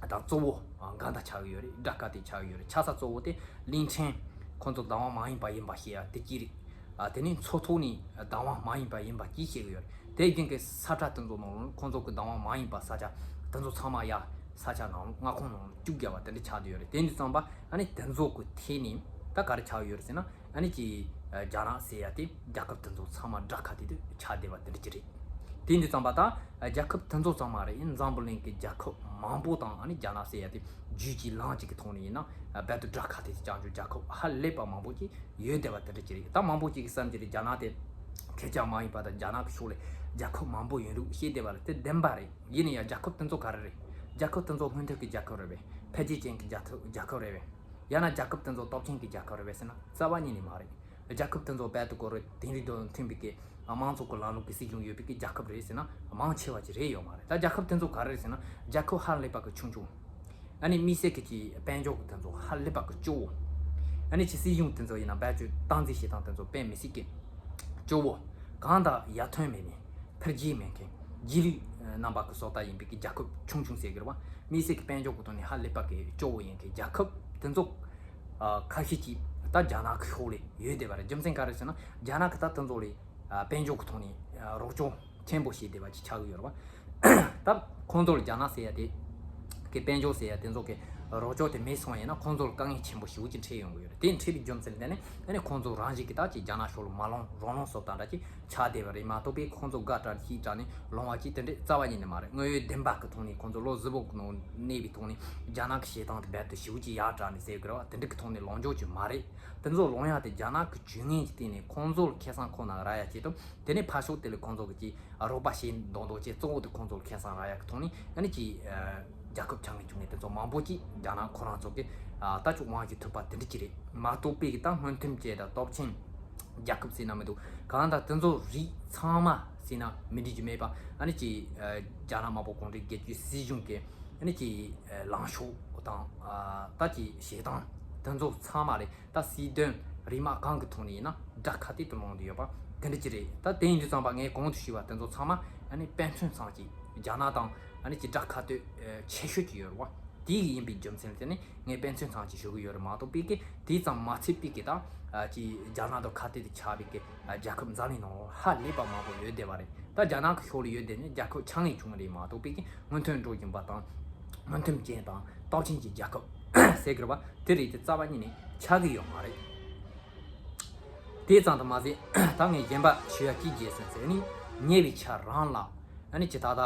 དང་གཙོ་བོ་འགལ་ཟླ་ཆགས་ཀྱི་ཡོད་རེད། དགྲ་ཁ་གཏད་ཆགས་ཀྱི་ཡོད་རེད། ཆགས་ས་གཙོ་བོ་དེ་གླིང་ཕྲན་ཁོང་ཚོ་བདག་དབང་མ་ཡིན་པ་ཡིན་པ་བཤད་ཡ་དེ་གཅིག་རེད། ཨ། དེ་ནི་མཚོ་ཐོག་ནས་བདག་དབང་མ་ཡིན་པ་ཡིན་པ་གཅིག་བཤད་ཀྱི་ཡོད་རེད། དེ་རྒྱུན་གྱི་ས་ཁྲ་དེ་ཚོ་ནང་ལོགས་ཁོང་ཚོ་གི་བདག་དབང་མ་ཡིན་པ་ས་ཆ་དེ་ཚོ་ཚང་མ་ཡ་ས་ཆ་ནང་ལོགས་མངའ་ཁོངས་ནང་ལོགས་བཅུག་རྒྱབ་པ་དེ་འདྲ་ཆགས་བསྡད་ཡོད་རེད། དེ་འདྲ་ཙམ་པ་ཨ་ནི་དེ་ཚོ་གི་ཐད་ནས་ད་ག་རེ་ཆགས་ཡོད་རེད་ཟེར་ན། ཨ་ནི་ཀྱི་རྒྱ་ནག་ཟེར་ཡ་དེ་རྒྱལ་ཁབ་དེ་ཚོ་ཚང་མ་དགྲ་ཁ་གཏད་དུ་ཆགས་བསྡད་པ་དེ་འདྲ་ཅིག་རེད། དེ་འདྲ་ཙམ་པ་ད་རྒྱལ་ཁབ་དེ་ཚོ་ཚང་མ་རེད། འཛམ་བུ་གླིང་གི་རྒྱལ་ཁབ་མང་པོ་དང་ཨ་ནི་རྒྱ་ནག་ཟེར་ཡ་དེ་རྒྱུད་ཀྱི་ལམ་གཅིག་གི་ཐོག་ནས་ཡིན་ན་རྦད་དེ་དགྲ་ཁ་གཏད་དུ་བཅག་རྒྱུ་རྒྱལ་ཁབ་ཧ་ལས་པ་མང་པོ་ཅིག་ཡོད་བསྡད་པ་དེ་འདྲ་ཅིག་རེད། ད་མང་པོ་ཅིག་གིས་བསམ་གྱི་རེད། རྒྱ་ནག་དེ་ཁེར་རྐྱང་མ་ཡིན་པ་དང་རྒྱ་ནག་གི་ཕྱོགས་ལས་རྒྱལ་ཁབ་མང་པོ་ཡོད་འདུག་བཤད་བསྡད་པ་རེད། དེ་བདེན་པ་རེད། ཡིན་ན་ཡང་རྒྱལ་ཁབ་དེ་ཚོ་ག་རེ་རེད། རྒྱལ་ཁབ་དེ་ཚོ་སྔོན་ཐོན་གྱི་རྒྱལ་ཁབ་རེད་པས། འཕེལ་རྒྱས་ཅན་གྱི་རྒྱལ་ཁབ་རྒྱལ་ཁབ་རེད་པས། ཡང་ན་རྒྱལ་ཁབ་དེ་ཚོ་སྟོབས་ཆེན་གྱི་རྒྱལ་ཁབ་རེད་པས་ཟེར་ན་རྩ་བ་ཉིད་ནས་མ་རེད། རྒྱལ་ཁབ་དེ་ཚོ་རྦད་དེ་ཁོ་རང་དེང་རབས་དང་མཐུན་པའི་གི་དམངས་གཙོ་གི་ལམ་ལུགས་ཀྱི་སྲིད་གཞུང་ཡོད་པའི་གི་རྒྱལ་ཁབ་རེད་ཟེར་ན་མང་ཆེ་བ་ཅིག་རེད་ཡོད་མ་རེད། ད་རྒྱལ་ཁབ་དེ་ཚོ་ག་རེ་རེད་ཟེར་ན་རྒྱལ་ཁབ་ཧ་ལས་པ་གི་ཆུང་ཆུང་། ཨ་ནི་དམིགས་བསལ་གྱི་ཀྱི་དཔལ་འབྱོར་གྱི་དེ་ཚོ་ཧ་ལས་པ་གི་སྐྱོ་བོ། ཨ་ནི་ཀྱི་སྲིད་གཞུང་དེ་ཚོ་ཡིན་ན་རྦད་ཆོད་སྟངས་འཛིན་བྱེད་སྟངས་དེ་ཚོ་དཔེ་མི་སྲིད་ཀྱི་སྐྱོ་བོ། གང་དང་ཡར་ཐོན་མེད་ནས་འཕེལ་རྒྱས་མེད་མཁན་རྗེས་ལུས་རྣམ་པ་གི་བཟོ་ལྟ་ཡིན་པའི་ཀྱི་རྒྱལ་ཁབ་ཆུང་ཆུང་ཟེར་གི་རེད་བ། དམིགས་བསལ་གྱི་དཔལ་འབྱོར་གྱི་ཐོག་ནས་ཧ་ལས་པ་གི་སྐྱོ་བོ་ཡིན་མཁན་རྒྱལ་ཁབ་དེ་ཚོ་ཨ་ཁ་ཤས་ཀྱིས་ད་རྒྱ་ནག་གི་ཕྱོགས་ལ་ཡོད་བསྡད་པ་རེད། རྒྱུ་མཚན་ག་རེ་ཟེར་ན་རྒྱ་ནག་གི་ད་དེ་ཚོ་ལ་ཨ་དཔལ་འབྱོར་གྱི་ཐོག་ནས་ཨ་རོགས་སྐྱོར་ཆེན་པོ་བྱས་བསྡད་པ་ཅིག་ཆགས་ཀྱི་ཡོད་རེད་བ། ད་ཁོང་ཚོར་རྒྱ་ནག་ཟེར་ཡ་དེ་གི་དཔལ་འབྱོར་ཟེར་ཡ་དེ་ཚོ་གི་རོགས་སྐྱོར་དེ་མེད་སོང་བ་ཡིན་ན་ཁོང་ཚོར་དཀའ་ངལ་ཆེན་པོ་ཞེ་པོ་ཅིག་འཕྲད་ཡོང་གི་ཡོད་རེད། དེ་འཕྲད་པའི་རྒྱུ་མཚན་ལ་བརྟེན་ནས་ཨ་ནི་ཁོང་ཚོ་རང་བཞིན་གྱི་ད་ཅིག་རྒྱ་ནག་ཕྱོགས་ལ་མ་ལོང་རོགས་ལོང་བཟོ་སྟངས་འདྲ་ཅིག་ཆགས་བསྡད་པ་རེད་མ་གཏོགས་པའི་ཁོང་ཚོ་དགའ་དྲགས་ཤིས་དྲགས་ནས་ལོང་བ་ཅིག་དེ་འདྲས་རྩ་བ་ཉིད་ནས་མ་རེད། དངོས་ཡོད་བདེན་པ་གི་ཐོག་ནས་ཁོང་ཚོ་བློ་གཟུ་བོ་གི་ནང་གནས་པའི་ཐོག་ནས་རྒྱ་ནག་གི་བྱེད་སྟངས་དེ་རྦད་དེ་ཞེ་པོ་ཅིག་ཡག་དྲགས་ནས་ཟེར་དགོས་རེད་བ། དེ་འདྲ་གི་ཐོག་ནས་ལོང་རྒྱུ་ཅིག་མ་རེད། དེ་ཚོ་ལོང་ཡག་དེ་རྒྱ་ནག་གི་ཇུས་ངན་གྱི་སྟེང་ནས་ཁོང་ཚོ་ལ་ཁེ་བཟང་ཁོ་ན་རག་ཡ་ཆེད་དུ། དེ་ནས་ཕར་ཕྱོགས་དེ་ལ་ཁོང་ཚོ་གི་ཅིག་རོགས་པ་བྱེད་མདོག་མདོག་བྱས་གཙོ་བོ་དེ་ཁོང་ཚོ་ལ་ཁེ་བཟང་རག་ཡག་གི་ཐོག་ནས་ཨ་ནི་ཅིག་ཨ་ རྒྱལ་ཁབ་ཆགས་ངེས་བྱུང་ནས་དེ་ཚོ་མང་པོ་ཅིག་རྒྱ་ནག་ཁོ་རང་ཚོ་གི་ད་ཅིག་དབང་ཞིག་ཐུབ་པ་དེ་འདྲ་ཅིག་རེད་མ་གཏོགས་པའི་གི་ད་སྔོན་ཐོན་ཅན་དང་སྟོབས་ཆེན་རྒྱལ་ཁབ་ཟེར་ན་མི་འདུག་གང་ལྟར་དེ་ཚོ་རིགས་ཚང་མ་ཟེར་ན་མི་འགྲིག་རྒྱུ་མེད་པ། ཨ་ནི་ཅིག་རྒྱ་ནག་དམར་པོ་གུང་ཁྲན་སྒེར་གཅོད་སྲིད་གཞུང་གི་ཨ་ནི་ཅིག་ལངས་ཕྱོགས་དང་ད་ཅིག་བྱེད་སྟངས་དེ་ཚོ་ཚང་མ་རེད། ད་སྲིད་དོན་རིག་མ་གང་གི་ཐོག་ནས་ཡིན་ན་དགྲ་ཁ་གཏད་དུ་ལངས་བསྡད་ཡོད་པ་དེ་འདྲ་ཅིག་རེད། ད་དེ་ཡིན་དུས་ཙམ་པ་ངས་གོང་དུ་ཞུས་པ་དེ་ཚོ་ཚང་མ་ཨ་ནི་དཔེ་མཚོན་ཙམ་ཅིག་རྒྱ་ནག་དང་ཨ་ནི་ཅིག་དགྲ་ཁ་གཏད་ཆེ་ཤོས་ཅིག་ཡོད་རེད་བ། དེ་ཡིན་པའི་རྒྱུ་མཚན་ལ་བརྟེན་ནས་ངས་དཔེ་མཚོན་ཙམ་ཅིག་ཞུ་གི་ཡོད་རེད་མ་གཏོགས་པའི་གི་དེ་ཙམ་མ་ཚད་པའི་གི་ད་ཅིག་རྒྱ་ནག་དང་ཁ་གཏད་དུ་ཆགས་པའི་གི་རྒྱལ་ཁབ་འཛམ་གླིང་ནང་ཧ་ལས་པ་མང་པོ་ཡོད་བསྡད་པ་རེད། ད་རྒྱ་ནག་གི་ཕྱོགས་ལ་ཡོད་བསྡད་ནས་རྒྱལ་ཁབ་ཆགས་ངེས་བྱུང་བ་རེད་མ་གཏོགས་པའི་གི་སྔོན་ཐོན་འགྲོ་བཞིན་པ་དང་སྔོན་ཐོན་ཅན་དང་སྟོབས་ཆེན་གྱི་རྒྱལ་ཁབ་ཟེར་གི་རེད་བ། དེ་རིགས་དེ་རྩ་བ་ཉིད་ནས་ཆགས་གི་ཡོད་མ་རེད། དེ་ཙམ་དུ་མ་ཟད་ད་ངས་གཞན་པ་ཞུ་ཡ་གཅིག་བརྗེད་སོང་ཟེར་ནི་ཉེ་བའི་ཆར་རང་ལ་ཨ་ནི་ཅི་ད་ལྟ་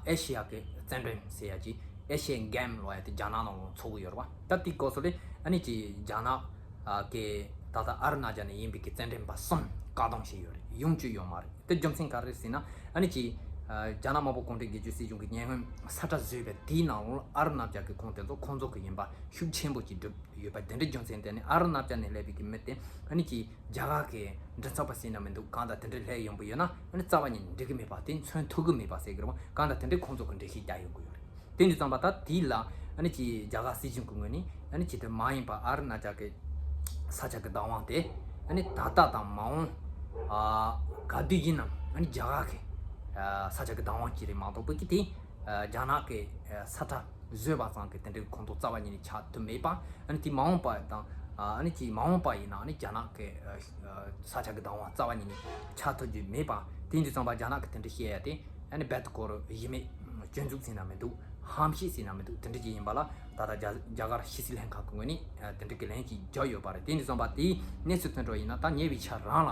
ཨེ་ཤི་ཡ་གི་རྩེད་འགྲན་ཟེར་ཡ་ཅིག་ཨེ་ཤི་ཡན་གེམ་ལབ་ཡ་དེ་རྒྱ་ནག་ནང་ལ་འཚོགས་གི་ཡོད་རེད་བ། ད་དེའི་སྐབས་སུ་ལས་ཨ་ནི་ཅི་རྒྱ་ནག་གི་ད་ལྟ་ཨ་རུ་ན་ཅལ་ནས་ཡིན་པའི་གི་རྩེད་འགྲན་པ་གསུམ་བཀག་སྡོམ་བྱས་ཡོད་རེད། ཡོང་རྒྱུ་ཡོད་མ་རེད། དེ་རྒྱུ་མཚན་ག་རེ་ཟེར་ན་ཨ་ནི་ཅི་རྒྱ་ནག་དམར་པོ་གུང་ཁྲན་སྒེར་གཅོད་སྲིད་གཞུང་གི་ཉེ་སྔོན་ས་ཁྲ་བཟོས་པའི་དེའི་ནང་ལ་ཨ་རུ་ན་ཅལ་གི་ཁོངས་དེ་ཚོ་ཁོང་ཚོ་གི་ཡིན་པ་ཤུགས་ཆེན་པོ་ཅིག་བསྒྲུབས་ཡོད་པ་དེ་འདྲའི་རྒྱུ་མཚན་དེ་ནི་ཨ་རུ་ན་ཅལ་ནས་སླེབས་པའི་གི་མི་དེ་ཨ་ནི་ཅི་རྒྱ་གར་གི་མགྲིན་ཚབ་པ་ཟེར་ན་མི་འདུག་གང་ལྟར་དེ་འདྲའི་སླེབས་ཡོང་གི་ཡོད་ན་ཨ་ནི་རྩ་བ་ཉིད་ནས་འགྲིག་གི་མེད་པ་དེ་མཚོན་ཐུབ་གི་མེད་པ་ཟེར་གི་རེད་བ། གང་ལྟར་དེ་འདྲའི་ཁོང་ཚོ་གི་འགྲེལ་བཤད་རྒྱག་ཡོང་གི་ཡོད་རེད། དེ་འདྲ་ཙམ་པ་ད་དེ་ལ་ཨ་ནི་ཅི་རྒྱ་གར་སྲིད་གཞུང་གི་ངོས་ནས་ཨ་ནི་ཅི་དེ་མ་ཡིན་པ་ཨ་རུ་ན་ཅལ་གི་ས་ཆ་གི་བདག་དབང་དེ་ཨ་ནི་ད་ལྟ་དང་མ་འོངས་ཨ་ག་དུས་ཡིན་ནའང་ཨ་ནི་རྒྱ་གར་གི་ཨ་ས་ཆ་གི་བདག་དབང་ཅིག་རེད་མ་གཏོགས་པའི་གི་དེ་ཨ་རྒྱ་ནག་གི་ཨ་ས་ཁྲ་བཟོས་པ་ཙམ་གྱིས་དེ་འདྲའི་ཁོང་ཚོ་རྩ་བ་ཉིད་ནས་ཆགས་ཐུབ་མེད་པ། ཨ་ནི་དེ་མ་འོངས་པ་དང་ཨ་ནི་ཅིག་མ་འོངས་པ་ཡིན་ན་ཨ་ནི་རྒྱ་ནག་གི་ཨ་ས་ཆ་གི་བདག་དབང་རྩ་བ་ཉིད་ནས་ཆགས་ཐུབ་རྒྱུ་མེད་པ། དེ་འདྲ་ཙམ་པ་རྒྱ་ནག་གི་དེ་འདྲ་བཤད་ཡ་དེ་ཨ་ནི་རྦད་དེ་ཁོ་རང་གཞི་མེད་སྐྱོན་འཛུགས་ཟེར་ན་མི་འདུག་ཧམ་བཤད་ཟེར་ན་མི་འདུག་དེ་འདྲ་ཅིག་ཡིན་པ་ལ་ད་ལྟ་རྒྱ་རྒྱ་གར་ཕྱི་སྲིད་ལྷན་ཁང་གི་ངོས་ནས་ཨ་དེ་འདྲ་གི་ལན་ཅིག་རྒྱག་ཡོད་པ་རེད། དེ་འདྲ་ཙམ་པ་དེའི་གནས་ཚུལ་ཐོན་འགྲོ་ཡིན་ན་ད་ཉེ་བའི་ཆར་རང་ལ།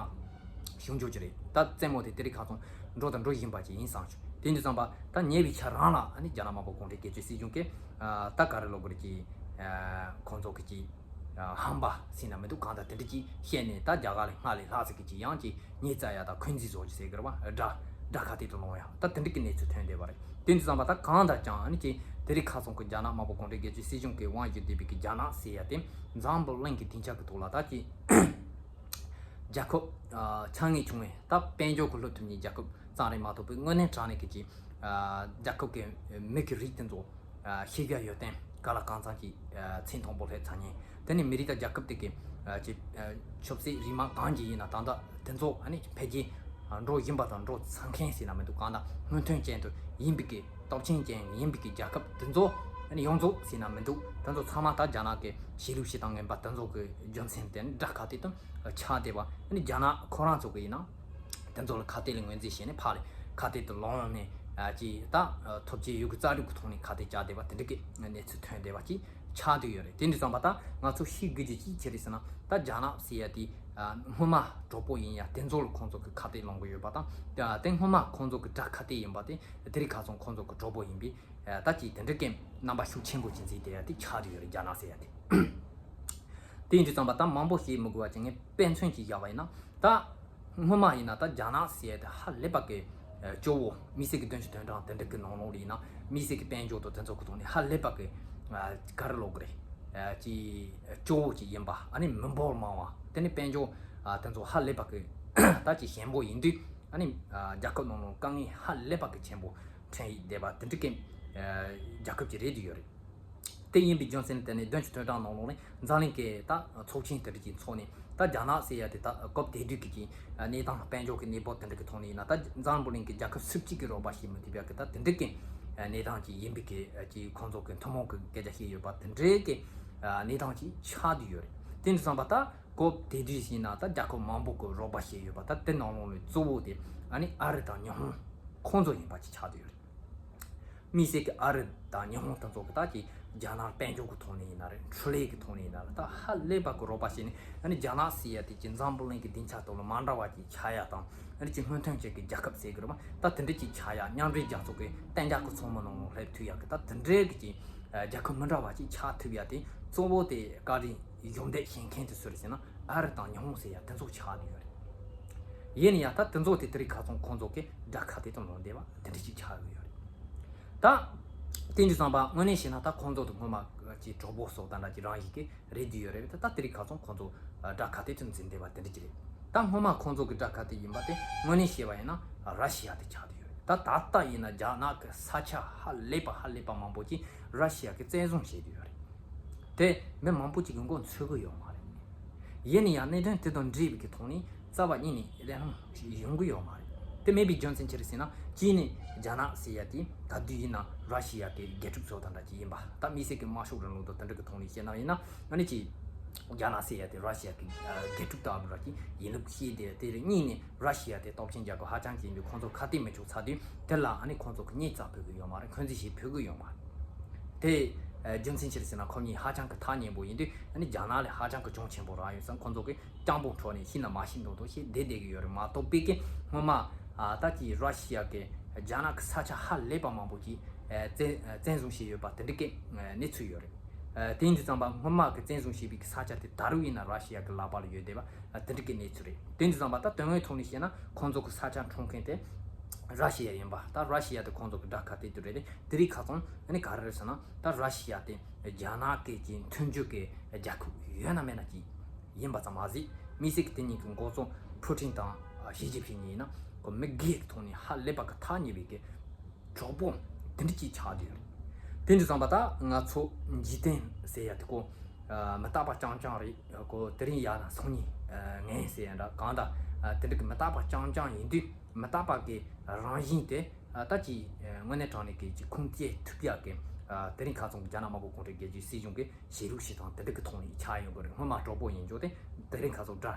བྱུང་འཇོག་གི་རེད། ད་རྩེད་མོ་དེ་དེ་རིང་ཁ་སང་འགྲོ་དང་འགྲོ་བཞིན་པ་ཅིག་ཡིན་བསམ་བྱུང་། དེ་འདྲ་ཙམ་པ་ད་ཉེ་བའི་ཆར་རང་ལ་ཨ་ནི་རྒྱ་ནག་དམར་པོ་གུང་ཁྲན་སྒེར་གཅོད་སྲིད་གཞུང་གིས་ད་ག་རེ་ལབ་དགོས་རེད་ཀྱི་ཁོང་ཚོ་གི་ཀྱི་ཧམ་པ་ཟེར་ན་མི་འདུག་གང་ལྟར་དེ་འདྲ་ཅིག་བཤད་ནས་ད་རྒྱ་གར་ལ་སྔར་ལས་ལྷག་ཙམ་གི་ཅིག་ཡང་ཅིག་ཉེས་བཙལ་ཡ་ད་འཁོན་འཛིན་བཟོ་རྒྱུ་ཟེར་གི་རེད་བ། དགྲ་དགྲ་ཁ་གཏད་དུ་ལངས་ཡ་ད་དེ་འདྲ་གི་གནས་ཚུལ་ཐོན་བསྡད་པ་རེད། དེ་འདྲ་ཙམ་པ་ད་གང་ལྟར་ཀྱང་ཨ་ནི་ཅིག་དེ་རིང་ཁ་སང་གི་རྒྱ་ནག་དམར་པོ་གུང་ཁྲན་སྒེར་གཅོད་སྲིད་གཞུང་གི་དབང་བསྒྱུར་བསྡད་པའི་གི་རྒྱ་ནག་ཟེར་ཡ་དེ་འཛམ་བུ་གླིང་གི་སྡིངས་ཆ་གི་ཐོག་ལ་ད་ཅིག་རྒྱལ་ཁབ་ཨ་ཆགས་ངེས་བྱུང་བས་ད་དཔལ་འབྱོར་གྱི་ལྷོ་ཐུབ་ནས་རྒྱལ་ཁབ་ཙམ་རེད་མ་གཏོགས་པའི་དངོས་གནས་དྲང་གནས་ཀྱི་ཅིག་ཨ་རྒྱལ་ཁབ་ཀྱི་མི་གི་རིགས་དེ་ཚོ་ཨ་ཤེས་རྒྱ་ཡོད་བསྟན་ག་ལ་གང་འཚམ་ཅིག་ཨ་ཚད་མཐོན་པོ་སླེབས་ཚར་ཉེན། དེ་ནས་མི་རིགས་དང་རྒྱལ་ཁབ་དེ་གི་ཨ་ཅིག་ཨ་ཆབ་སྲིད་རིག་མ་གང་ཅིག་ཡིན་ན་ད་ལྟ་དེ་ཚོ་ཨ་ནི་འཕེལ་རྒྱས་འགྲོ་བཞིན་པ་དང་འགྲོ་ཚར་མཁན་ཟེར་ན་མི་འདུག་གང་ལྟར་སྔོན་ཐོན་ཅན་དུ་ཡིན་པའི་གི་སྟོབས་ཆེན་ཅན་ཡིན་པའི་གི་རྒྱལ་ཁབ་དེ་ཚོ་ཨ་ནི་ཡོངས་རྫོགས་ཟེར་ན་མི་འདུག་དེ་ཚོ་ཚང་མ་ད་རྒྱ་ནག་གི་གཞིས་ལུས་སྤྱི་དང་ངན་པ་དེ་ཚོ་གི་རྒྱུ་མཚན་དེ་ནི་དགྲ་ཁ་གཏད་དུ་ཆགས་བསྡད་པ། ཨ་ནི་རྒྱ་ནག་ཁོ་རང་ཚོ་གི་ཡིན་ན་དེ་ཚོ་ལ་ཁ་གཏད་ལ་ངོས་འཛིན་བྱས་ནས་ཕར་ལ་ཁ་གཏད་དུ་ལངས་ནས་ཨ་ཅིག་ད་ཐོབ་ཆའི་ཡོད་གི་རྩ་ལུགས་ཀྱི་ཐོག་ནས་ཁ་གཏད་བཅག་བསྡད་པ་དེ་འདྲ་གི་གནས་ཚུལ་ཐོན་བསྡད་པ་ཅིག་ཆགས་བསྡད་ཡོད་རེད། དེ་འདྲ་ཙམ་པ་ད་ང་ཚོ་ཤེས་དགོས་རྒྱུ་ཅིག་ཅི་རེད་ཟེར་ན་ད་རྒྱ་ནག་ཟེར་ཡ་དེ་ཨ་སྔོན་མ་གྲོགས་པོ་ཡིན་ཡ་དེ་ཚོ་ལ་ཁོང་ཚོ་གི་ཁ་གཏད་ལངས་གི་ཡོད་པ་དང་དེ་སྔོན་མ་ཁོང་ཚོ་གི་དགྲ་ཁ་གཏད་ཡིན་པ་དེ་དེ་རིང་ཁ་སང་ཁོང་ཚོ་གི་གྲོགས་པོ་ཡིན་པས་ད་ཅིག་དེ་འདྲ་གི་རྣམ་པ་ཤུགས་ཆེན་པོ་ཅིག་འཛིན་བསྡད་ཡ་དེ་ཆགས་བསྡད་ཡོད་རེད་རྒྱ་ནག་ཟེར་ཡ་དེ། དེ་ཡིན་དུས་ཙམ་པ་ད་མང་པོ་བཤད་མི་དགོས་པ་ཅིག་ངས་དཔེ་མཚོན་ཅིག་བཞག་པ་ཡིན་ན་ད་སྔོན་མ་ཡིན་ན་ད་རྒྱ་ནག་ཟེར་ཡ་དེ་ཧ་ལས་པ་གི་ཨ་སྐྱོ་བོ་དམིགས་བསལ་གི་བདུན་ཅུ་དོན་གྲངས་དེ་འདྲ་གི་ནང་ལོགས་ལ་ཡིན་ན་དམིགས་བསལ་གི་དཔལ་འབྱོར་དང་དེ་ཚོ་གི་ཐོག་ནས་ཧ་ལས་པ་གི་ཨ་ག་རེ་ལབ་དགོས་རེད་ཨ་ཅིག་སྐྱོ་བོ་ཅིག་ཡིན་པ་ཨ་ནི་མི་འབོར་མང་བ་དེ་ནི་དཔལ་འབྱོར་ཨ་དེ་ཚོ་ཧ་ལས་པ་གི་ད་ཅིག་ཞན་པོ་ཡིན་དུས་ཨ་ནི་ཨ་རྒྱལ་ཁབ་ནང་ལོགས་དཀའ་ངལ་ཧ་ལས་པ་གི་ཆེན་པོ་འཕྲད་ཡི་བསྡད་པ་དེ་འདྲ་གི་ཨ་རྒྱལ་ཁབ་ཅིག་རེད་དུ་ཡོད་རེད། དེ་ཡིན་པའི་རྒྱུ་མཚན་དེ་ནས་བདུན་ཅུ་དོན་གྲངས་ནང་ལོགས་ནས་འཛམ་གླིང་གི་ད་ཚོགས་ཆེན་དེ་འདྲ་ཅིག་འཚོགས་ནས་ད་རྒྱ་ནག་ཟེར་ཡ་དེ་ད་སྐབས་དེ་དུས་ཀྱི་ཅིག་གནས་སྟངས་དཔལ་འབྱོར་གྱི་གནས་བབ་དེ་འདྲ་གི་ཐོག་ནས་ཡིན་ན་ད་འཛམ་བུ་གླིང་གི་རྒྱལ་ཁབ་སུ་གཅིག་གིས་རོགས་པ་བྱེད་མི་ཐུབ་ཡ་གི་ད་དེ་འདྲ་གི་གནས་སྟངས་ཅིག་ཡིན་པའི་གི་ཅིག་ཁོང་ཚོ་གི་ཐུན་མོང་གི་སྐད་ཆ་བཤད་ཡོད་པ་དེ་འདྲ་གི་གནས་སྟངས་ཅིག་ཆགས་བསྡད་ཡོད་རེད། དེ་འདྲ་ཙམ་པ་ད་སྐབས་དེ་དུས་ཡིན་ན་ད་རྒྱལ་ཁབ་མང་པོ་གི་རོགས་པ་བྱས་ཡོད་པ་ད་དེ་ནང་ལོགས་ནས་གཙོ་བོ་དེ་ཨ་ནི་ཨ་རི་དང་ཉི་ཧོང་ཁོང་ཚོ་ཡིན་པ་ཅིག་ཆགས་བསྡད་ཡོད་རེད། དམིགས་བསལ་གྱི་ཨ་རི་དང་ཉི་ཧོང་དེ་ཚོ་གི་ད་ཀྱི་རྒྱ་ནག་དཔལ་འབྱོར་གྱི་ཐོག་ནས་ཡིན་ན་རེད། འཕྲུལ་ལས་ཀྱི་ཐོག་ནས་ཡིན་ན་རེད། ད་ཧ་ལས་པ་གི་རོགས་པ་བྱས་ནས་ཨ་ནི་རྒྱ་ནག་ཟེར་ཡ་དེ་ཀྱི་འཛམ་བུ་གླིང་གི་སྡིངས་ཆ་ཐོག་ལ་མ་འདྲ་བ་ཅིག་ཆགས་ཡ་དང་ཨ་ནི་ཀྱི་སྔོན་ཐོན་ཅན་གྱི་རྒྱལ་ཁབ་ཟེར་གི་རེད་བ། ད་དེ་འདྲ་ཅིག་ཆགས་ཡ་མཉམ་འབྲེལ་རྒྱལ་ཚོགས་ཀྱི་གཏན་འཇགས་ཀྱི་ཚོགས་མི་ནང་ལ་སླེབས་ཐུབ་ཡ་གི་ད་དེ་འདྲའི་གི་ཀྱི་རྒྱལ་ཁབ་མི་འདྲ་བ་ཅིག་ཆགས་ཐུབ་ཡ་དེ་གཙོ་བོ་དེ་བཀའ་དྲིན་གཞོགས་འདེགས་བྱེད་མཁན་དེ་སུ་རེད་ཟེར་ན་ཨ་རི་དང་ཉི་ཧོང་ཟེར་ཡ་དེ་ཚོ་ཆགས་བསྡད་ཡོད་རེད། ཡིན་ན་ཡང་ད་དེ་ཚོ་དེ་དེ་རིང་ཁ་སང་ཁོང་ཚོ་གི་དགྲ་ཁ་གཏད་དུ་ལངས་བསྡད་པ་དེ་འདྲ་ཞིག་ཆགས་ཡོད་རེད། ད་ དེ་འདྲ་བསམ་པ་དངོས་གནས་བཤད་ན་ད་ཁོང་ཚོ་དང་སྔོན་མ་གི་གྲོགས་པོ་སོགས་དང་འདྲ་གྱི་རང་བཞིན་གྱི་རེད་དུ་ཡོད་རེད། ད་ད་དེ་རིང་ཁ་སང་ཁོང་ཚོ་དགྲ་ཁ་གཏད་དུ་འཛིན་བསྡད་པ་དེ་འདྲ་ཅིག་རེད། ད་སྔོན་མ་ཁོང་ཚོ་གི་དགྲ་ཁ་གཏད་ཡིན་པ་དེ་དངོས་གནས་བཤད་པ་ཡིན་ན་ར་ཤི་ཡ་དེ་ཆགས་བསྡད་ཡོད་རེད། ད་ད་ལྟ་ཡིན་ན་རྒྱ་ནག་གི་ས་ཆ་ཧ་ལས་པ་ཧ་ལས་པ་མང་པོ་ཅིག་ར་ཤི་ཡ་གི་བཙན་བཟུང་བྱས་བསྡད་ཡོད་རེད། དེ་མི་མང་པོ་ཅིག་གི་མགོ་འཚོས་གི་ཡོད་མ་རེད། ཡིན་ན་ཡང་གནད་དོན་དེ་དང་འབྲེལ་བའི་གི་ཐོག་ནས་རྩ་བ་ཉིད་ནས་གླེང་སློང་ཡོང་གི་ཡོད་མ་རེད། དེ་མེད་པའི་རྒྱུ་མཚན་ཅི་རེད་ཟེར་ན། གཅིག་ནས་རྒྱ་ནག་ཟེར་ཡ་དེ་ག་དུས་ཡིན་ན་ར་ཤི་ཡ་གི་དགེ་ཕྲུག་ཚོ་དང་འདྲ་ཅིག་ཡིན་པ། ད་དམིགས་བསལ་གྱི་དམར་ཤོག་རིང་ལུགས་དང་དེ་འདྲ་གི་ཐོག་ནས་བཤད་ན་ཡིན་ན། ཨ་ནི་ཅིག་རྒྱ་ནག་ཟེར་ཡ་དེ་ར་ཤི་ཡ་གི་དགེ་ཕྲུག་ལྟ་བུ་འདྲ་ཅིག་ཡིན་ལུགས་བཤད་དེ། དེ་རེད། གཉིས་ནས་ར་ཤི་ཡ་དེ་སྟོབས་ཆེན་རྒྱལ་ཁབ་ཧ་ཅང་གི་ཡིན་དུས་ཁོང་ཚོ་ཁ་གཏད་མི་ཆོག་ཚར་དུས་དེ་ལ་ཨ་ནི་ཁོང་ཚོ་གི་ཉེས་རྩ་ཕོག་གི་ཡོད་མ་རེད། འཁོན་འཛིན་ཞིག་ཕོག་གི་ཡོད་མ་རེད། དེ་རྒྱུ་མཚན་ཅི་རེད་ཟེར་ན། ཁོ་གཉིས་ཧ་ཅང་གི་ཐག་ཉེ་པོ་ཡིན་དུས་ཨ་ནི་རྒྱ་ནག་ལས་ཧ་ཅང་གི་གྱོང་ཆེན་པོ་རག་ཡོད་ཙང་ཁོང་ཚོ་གི་སྤྱང་པོ་འཕྲོ་ནས་ཤི་ན་མ་ཤི་མདོག་མདོག་བྱས་བསྡད་བསྡད་ཀྱི་ཡོད་རེད་མ་གཏོགས། པའི་ཀའི་སྔོན་མ་ཨ་ད་ཀྱི་ར་ཤི་ཡ་གི་རྒྱ་ནག་གི་ས་ཆ་ཧ་ལས་པ་མང་པོ་ཅིག་ཨ་བཙན་བཙན་བཟུང་བྱས་ཡོད་པ་དེ་འདྲ་གི་ཨ་གནས་ཚུལ་ཡོད་རེད། ཨ་དེ་ཡིན་དུས་ཙམ་པ་སྔོན་མ་གི་བཙན་བཟུང་བྱས་པའི་གི་ས་ཆ་དེ་ད་རུང་ཡིན་ན་ར་ཤི་ཡ་གི་ལག་པ་ལ་ཡོད་བསྡད་པ་ཨ་དེ་འདྲ་གི་གནས་ཚུལ་རེད། དེ་ཡིན་དུས་ཙམ་པ་ད་དོན་དངོས་ཐོག་ནས་བཤད་ན་ཁོང་ཚོ་གི་ས་ཆ་འཕྲོག་མཁན་དེ་ར་ཤི་ཡ་ཡིན་པ། ད་ར་ཤི་ཡ་དེ་ཁོང་ཚོ་གི་དགྲ་ཁ་གཏད་དུ་རེད། དེ་རིང་ཁ་སང་ཨ་ནི་ག་རེ་རེད་ཟེར་ན། ད་ར་ཤི་ཡ་དེ་རྒྱ་ནག་གི་ཅིག་མཐུན་འགྱུར་གི་རྒྱལ་ཁབ་ཡོད་ན་མེད་ན་ཅིག་ཡིན་པ་ཙམ་མ་ཟད། དམིགས་བསལ་གྱི་དེ་གཉིས་ཀྱི་འགོ་གཙོ་ཕུ་ཀྲིན་དང་ཞི་ཅིན་ཕིང་གཉིས་ཡིན་ན་ཁོ་མི་སྒེར་གྱི་ཐོག་ནས་ཧ་ལས་པ་གི་ཐག་ཉེ་བའི་གི་གྲོགས་པོ་དེ་འདྲ་ཅིག་ཆགས་བསྡད་ཡོད་རེད། དེ་འདྲ་བསམ་པ་ད་ང་ཚོ་འཇིག་རྟེན་ཟེར་ཡ་དེ་ཁོ་མི་རྟག་པ་རྐྱང་རྐྱང་རེད། ཁོ་དེ་རིང་ཡག་ན་སང་ཉིན་ངན་ཟེར་ཡ་འདྲ་གང་ལྟར་དེ་འདྲ་གི་མི་རྟག་པ་རྐྱང་རྐྱང་ཡིན་དུས་མི་རྟག་པ་གི་རང་བཞིན་དེ་ད་ཅིག་དངོས་གནས་དྲང་གནས་ཀྱི་ཅིག་ཁུངས་སྐྱེལ་ཐུབ་ཡག་གི་དེ་རིང་ཁ་སང་རྒྱ་ནག་དམར་པོ་གུང་ཁྲན་རྒྱལ་གཅེས་སྲིད་གཞུང་གི་བྱེད་ལུགས་ཤིག་དང་དེ་འདྲ་གི་ཐོག་ནས་ཆགས་ཡོང་གི་རེད། སྔོན་མ་གྲོགས་པོ་ཡིན་རྒྱུ་དེ་དེ་རིང་ཁ་སང་དགྲ་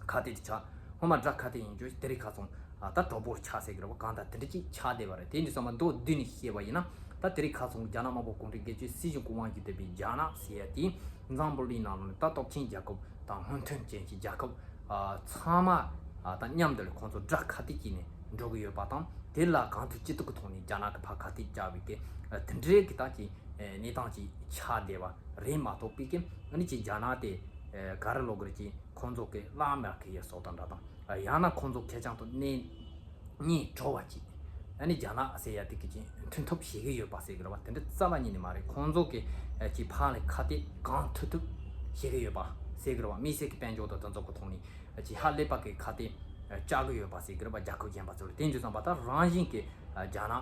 ཁ་གཏད་དེ་ཆགས། སྔོན་མ་དགྲ་ཁ་གཏད་ཡིན་རྒྱུ་དེ་རིང་ཁ་སང་ད་གྲོགས་པོར་ཆགས་ཟེར་གི་རེད་པ། གང་ལྟར་དེ་འདྲ་ཅིག་ཆགས་བསྡད་པ་རེད། དེ་འདྲ་བསམ་པ་མདོར་བསྡུས་ནས་བཤད་པ་ཡིན་ན། ད་དེ་རིང་ཁ་སང་རྒྱ་ནག་དམར་པོ་གུང་ཁྲན་རྒྱལ་གཅེས་སྲིད་གཞུང་གི་དབང་གིས་བསྡད་པའི་རྒྱ་ནག་ཟེར་ཡ་དེ་འཛམ་བུ་གླིང་ནང་ལ་ད་སྟོབས་ཆེན་རྒྱལ་ཁབ་དང་སྔོན་ཐོན་ཅན་གྱི་རྒྱལ་ཁབ་ཚང་མ་ད་མཉམ་དུ་ལ་ཁོང་ཚོ་དགྲ་ཁ་གཏད་བྱས་ནས་འགྲོ་གི་ཡོད་པ་དང་། དེ་ལ་གང་ཐུབ་ཅི་ཐུབ་ཀྱི་ཐོག་ནས་རྒྱ་ནག་གི་ཕར་ཁ་གཏད་བཅག་པའི་གི་དེ་འདྲའི་གི་ད་ཀྱི་གནས་སྟངས་ཅིག་ཆགས་བསྡད་པ་རེད་མ་གཏོགས། པའི་གི་ཨ་ནི་ཅིག་རྒྱ་ནག་དེ་ག་རེ་ལབ་དགོས་རེད། ཅིག་ཁོང་ཚོ་གི་བླ་མ་གི་ཡ་སོགས་དང་འདྲ་དང་། ཡང་ན་ཁོང་ཚོ་ཁེར་རྐྱང་དུ་གནས་གཉིས་གྲོལ་བ་ཅིག་ཨ་ནི་རྒྱ་ནག་ཟེར་ཡ་དེ་གི་ཅིག་མཐུན་ཐབས་བྱེད་ཀྱི་ཡོད་པ་ཟེར་གི་རེད་པ། དེ་འདྲ་རྩ་བ་ཉིད་ནས་མ་རེད། ཁོང་ཚོ་གི་ཅིག་ཕར་ལ་ཁ་གཏད་གང་ཐུབ་ཐུབ་བྱེད་ཀྱི་ཡོད་པ་ཟེར་གི་རེད་པ། དམིགས་བསལ་གྱི་དཔལ་འབྱོར་དང་དེ་ཚོ་གི་ཐོག་ནས་ཅིག་ཧ་ལས་པ་གི་ཁ་གཏད་བཅག་གི་ཡོད་པ་ཟེར་གི་རེད་པ། རྒྱལ་ཁབ་གཞན་པ་ཚོ་ལ། དེ་འདྲ་བསམ་པ་ད་རང་བཞིན་གྱི་རྒྱ་ནག་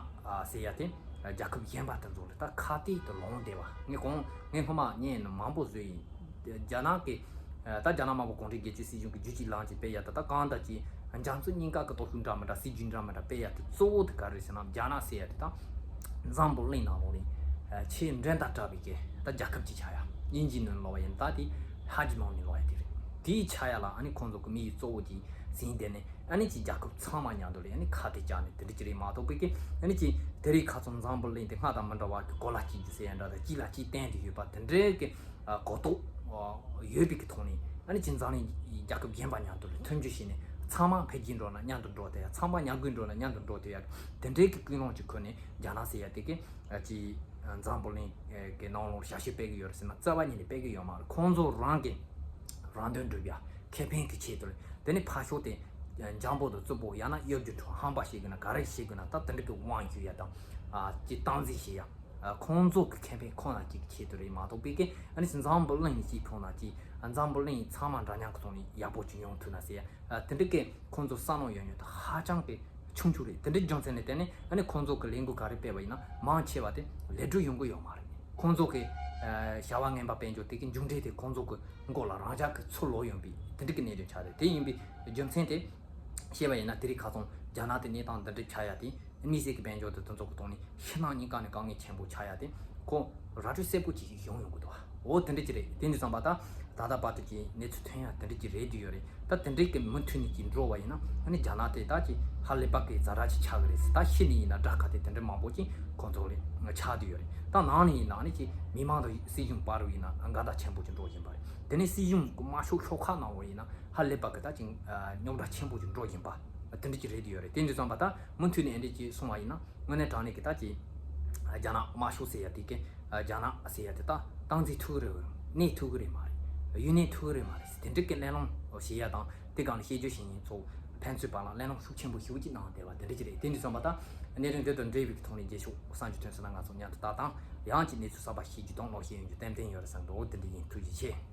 ཟེར་ཡ་དེ་རྒྱལ་ཁབ་གཞན་པ་དེ་ཚོ་ལ་ད་ཁ་གཏད་དུ་ལངས་བསྡད་པ། ངས་གོང་ངས་སྔོན་མ་ཉན་མང་པོ་བཟོས་ཡིན། རྒྱ་ནག་གི་ད་རྒྱ་ནག་དམར་པོ་གུང་ཁྲན་རྒྱལ་གཅེས་སྲིད་གཞུང་གི་རྒྱུད་གཅིག་ལམ་གཅིག་སྤེལ་ཡ་དེ་ད་གང་ལྟར་གྱི་རྒྱ་མཚོ་གཉིས་ཀ་གི་སྟོབས་ཤུགས་འདྲ་མི་འདྲ། སྲིད་ཇུས་འདྲ་མི་འདྲ་སྤེལ་ཡ་དེ་གཙོ་བོ་དེ་ག་རེ་རེད་ཟེར་ན། རྒྱ་ནག་ཟེར་ཡ་དེ་ད་འཛམ་བུ་གླིང་ནང་ལོགས་ནས་ཆེས་འགྲན་ཟླ་དྲག་པའི་གི་ད་རྒྱལ་ཁབ་ཅིག་ཆགས་ཡ། དབྱིན་ཇི་ནང་ལབ་པ་ཡིན་ན་ད་དེ་ཧེ་ཇི་མོ་ནི་ལབ་ཡ་དེ་རེད། དེའི་ཆགས་ཡ་ལ་ཨ་ནི་ཁོང་ཚོ་གི་དམིགས་ཡུལ་གཙོ་བོ་དེ་ཟིན་བསྡད་ནས། ཨ་ནི་ཅིག་རྒྱལ་ཁབ་ཚང་མ་མཉམ་དུ་ལ་ཨ་ནི་ཁ་གཏད་བཅག་ནས་དེ་འདྲ་ཅིག་རེད་མ་གཏོགས། པའི་གི་ཨ་ནི་ཅིག་དེ་རིང་ཁ་སང་འཛམ་བུ་གླིང་དེ་སྔར་དང་མི་འདྲ་བ་གི་གོ་ལ་གཅིག་གྱུར་ཟེར་ཡ་འདྲ་དང་། གཅིག་ལ་གཅིག་བརྟེན་ཏེ་ཡོད་པ་དེ་འདྲའི་གི་གོ་རྟོགས་ཡོད་པའི་གི་ཐོག་ནས། ཨ་ནི་ཅིག་འཛམ་གླིང་རྒྱལ་ཁབ་གཞན་པ་མཉམ་དུ་ལ་མཐུན་འགྱུར་བྱས་ནས་ཚང་མ་འཕེལ་རྒྱས་འགྲོ་ན་མཉམ་དུ་འགྲོ་ཐུབ་ཡ། ཚང་མ་ཉམས་རྒུད་འགྲོ་ན་མཉམ་དུ་འགྲོ་ཐུབ་ཡ། དེ་འདྲའི་གི་ཀུན་སློང་ཅིག་ཁུར་ནས་རྒྱ་ནག་ཟེར་ཡ་དེ་གི་ཅིག་འཛམ་བུ་གླིང་གི་ནང་ལོགས་ཞབས་ཞུ་སྤེལ་གི་ཡོད་རེད་ཟེར་ན་རྩ་བ་ཉིད་ནས་སྤེལ་གི་ཡོད་མ་རེད། ཁོང་ཚོ་རང་གི་རང་དོན་སྒྲུབ་ཡ། ཁེ་ཕན་གྱི་ཆེད་དུ་རེད། དེ་ནས་ཕར་ཕྱོགས་དེ་འཇམ་པོ་དང་རྩུབ་པོ། ཡང་ན་གཡོ་སྒྱུ་འཕྲུལ་ཧམ་པ་བྱེད་དགོས་ན་ག་རེ་བྱེད་དགོས་ན་ད་དེ་འདྲ་གི་དབང་བསྒྱུར་ཡ་དང་། ཨ་ཅིག་སྟངས་འཛིན་བྱེད་ཡ། ཨ་ཁོང་ཚོ་གི་ཁེ་ཕན་ཁོ་ན་ཅིག་ཆེད་དུ་རེད་མ་གཏོགས། པའི་གི་ཨ་ནི་འཛམ་བུ་གླིང་ནས་ཅིག་ཕོག་ན་ཅིག་འཛམ་བུ་གླིང་ཚང་མ་འདྲ་མཉམ་གི་ཐོག་ནས་ཡག་པོ་ཅིག་ཡོང་ཐུབ་ན་ཟེར་ཡ། ཨ་དེ་འདྲ་གི་ཁོང་ཚོ་བསམ་བློ་ཡོད་མྱོང་དེ་ཧ་ཅང་གི་ཆུང་ཆུང་རེད། དེ་འདྲའི་རྒྱུ་མཚན་ལ་བརྟེན་ནས་ཨ་ནི་ཁོང་ཚོ་གི་ལས་འགུལ་ག་རེ་སྤེལ་བ་ཡིན་ན་མང་ཆེ་བ་དེ་ལེགས་གྲུབ་ཡོང་གི་ཡོད་མ་རེད། ཁོང་ཚོ་གི་ཨ་བྱ་བ་ངན་པ་སྤེལ་འགྱོ་དེ་གི་མཇུག་འབྲས་དེ་ཁོང་ཚོ་གི་མགོ་ལ་རང་འཇགས་ཀྱི་ཚུར་ལོག་ཡོང་པའི་དེ་འདྲ་གི་གནད་དོན་ཆགས་རེད། དེ་ཡིན་པའི་རྒྱུ་མཚན་དེ་བཤད་པ་ཡིན་ན། དེ་རིང་ཁ་སང་རྒྱ་ནག་དེ་གནས་སྟངས་འདི་འདྲ་ཆགས་ཡ་དེ། དམིགས་བསལ་གྱི་དཔལ་འབྱོར་དེ་དེ་ཚོ་གི་ཐོག་ནས་ཕྱི་ནང་གཉིས་ཀ་ནས་དཀའ་ངལ་ཆེན་པོ་ཆགས་ཡ་དེ་ཁོ་ར་སྤྲོད་གསལ་པོ་ཅིག་ཡོང་ཡོང་གི་འདུག་འོ་དེ་འདྲ་ཅིག་རེད། དེ་འདྲ་བསམ་པ་ད་ད་ལྟ་བར་དུ་ཀྱི་གནས་ཚུལ་ཐོན་ཡ་དེ་འདྲ་ཅིག་རེད་དུ་ཡོད་རེད། ད་དེ་འདྲའི་གི་མུ་མཐུད་ནས་ཅིག་འགྲོ་བ་ཡིན་ན་ཨ་ནི་རྒྱ་ནག་དེ་ད་ཅིག་ཧ་ལས་པ་གི་ཛ་དྲག་ཅིག་ཆགས་གི་རེད། ད་ཕྱི་ནས་ཡིན་ན་དགྲ་ཁ་གཏད་དེ་འདྲ་མང་པོ་ཅིག་ཁོང་ཚོ་ལ་ཆགས་དུ་ཡོད་རེད། ད་ནང་ནས་ཡིན་ན་ཨ་ནི་ཅིག་མི་མང་དང་སྲིད་གཞུང་བར་དུ་ཡིན་ན་འགལ་ཟླ་ཆེན་པོ་ཅིག་འགྲོ་བཞིན་པ་རེད། དེ་ནས་སྲིད་གཞུང་གི་དམར་ཤོག་ཤོག་ཁག་ནང་བོ་ཡིན་ན་ཧ་ལས་པ་གི་ད་ཅིག་རྙོག་དྲ་ཆེན་པོ་ཅིག་འགྲོ་བཞིན་པ། དེ་འདྲ་ཅིག་རེད་དུ་ཡོད་རེད། དེ་འདྲ་བསམ་པ་ད་མུ་མཐུད་ནས་འདི་འདྲ་ཅིག་སོང་བ་ཡིན་ན་དངོས་གནས་དྲང་གནས་ཀྱི་ད་ཅིག་རྒྱ་ནག་དམར་ཤོག་ཟེར་ཡ་དེ་གི་རྒྱ་ནག་ཟེར་ཡ་དེ་ད་སྟངས་འཛིན་ཐུབ་ཀྱི་རེད། གནས་ཐུབ་ཀྱི་རེད་མ་རེད། ཡུན་གནས་ཐུབ་ཀྱི་རེད་མ་རེད། དེ་འདྲ་གི་གླེང་སློང་བྱེད་ཡ་དང་དེ་སྒང་ལ་བཤད་རྒྱུ་བྱེད་མཁན་ཚོ་ ཕན་ཚུན་བར་ལ་གླེང་སློང་ཤུགས་ཆེན་པོ་ཞེ་པོ་ཅིག་གནང་བསྡད་པ་དེ་འདྲ་ཅིག་རེད། དེ་འདྲ་སོང་པ་དང་གནད་དོན་འདི་དང་འབྲེལ་བའི་ཐོག་ནས་རྗེས་ཕྱོགས་གསར་འགྱུར་ཐོན་སོང་ན་ང་ཚོ་མཉམ་དུ་ལྟ་དང་། ཡང་ཅིག་གནས་ཚུལ་གསར་པ་ཤེས་རྒྱུ་དང་ཀློག་ཤེས་ཡོང་རྒྱུ་ཏན་ཏན་ཡོད་རེད་བསམ་འདུག་དེ་འདྲ་ཡིན། ཐུགས་རྗེ་ཆེ།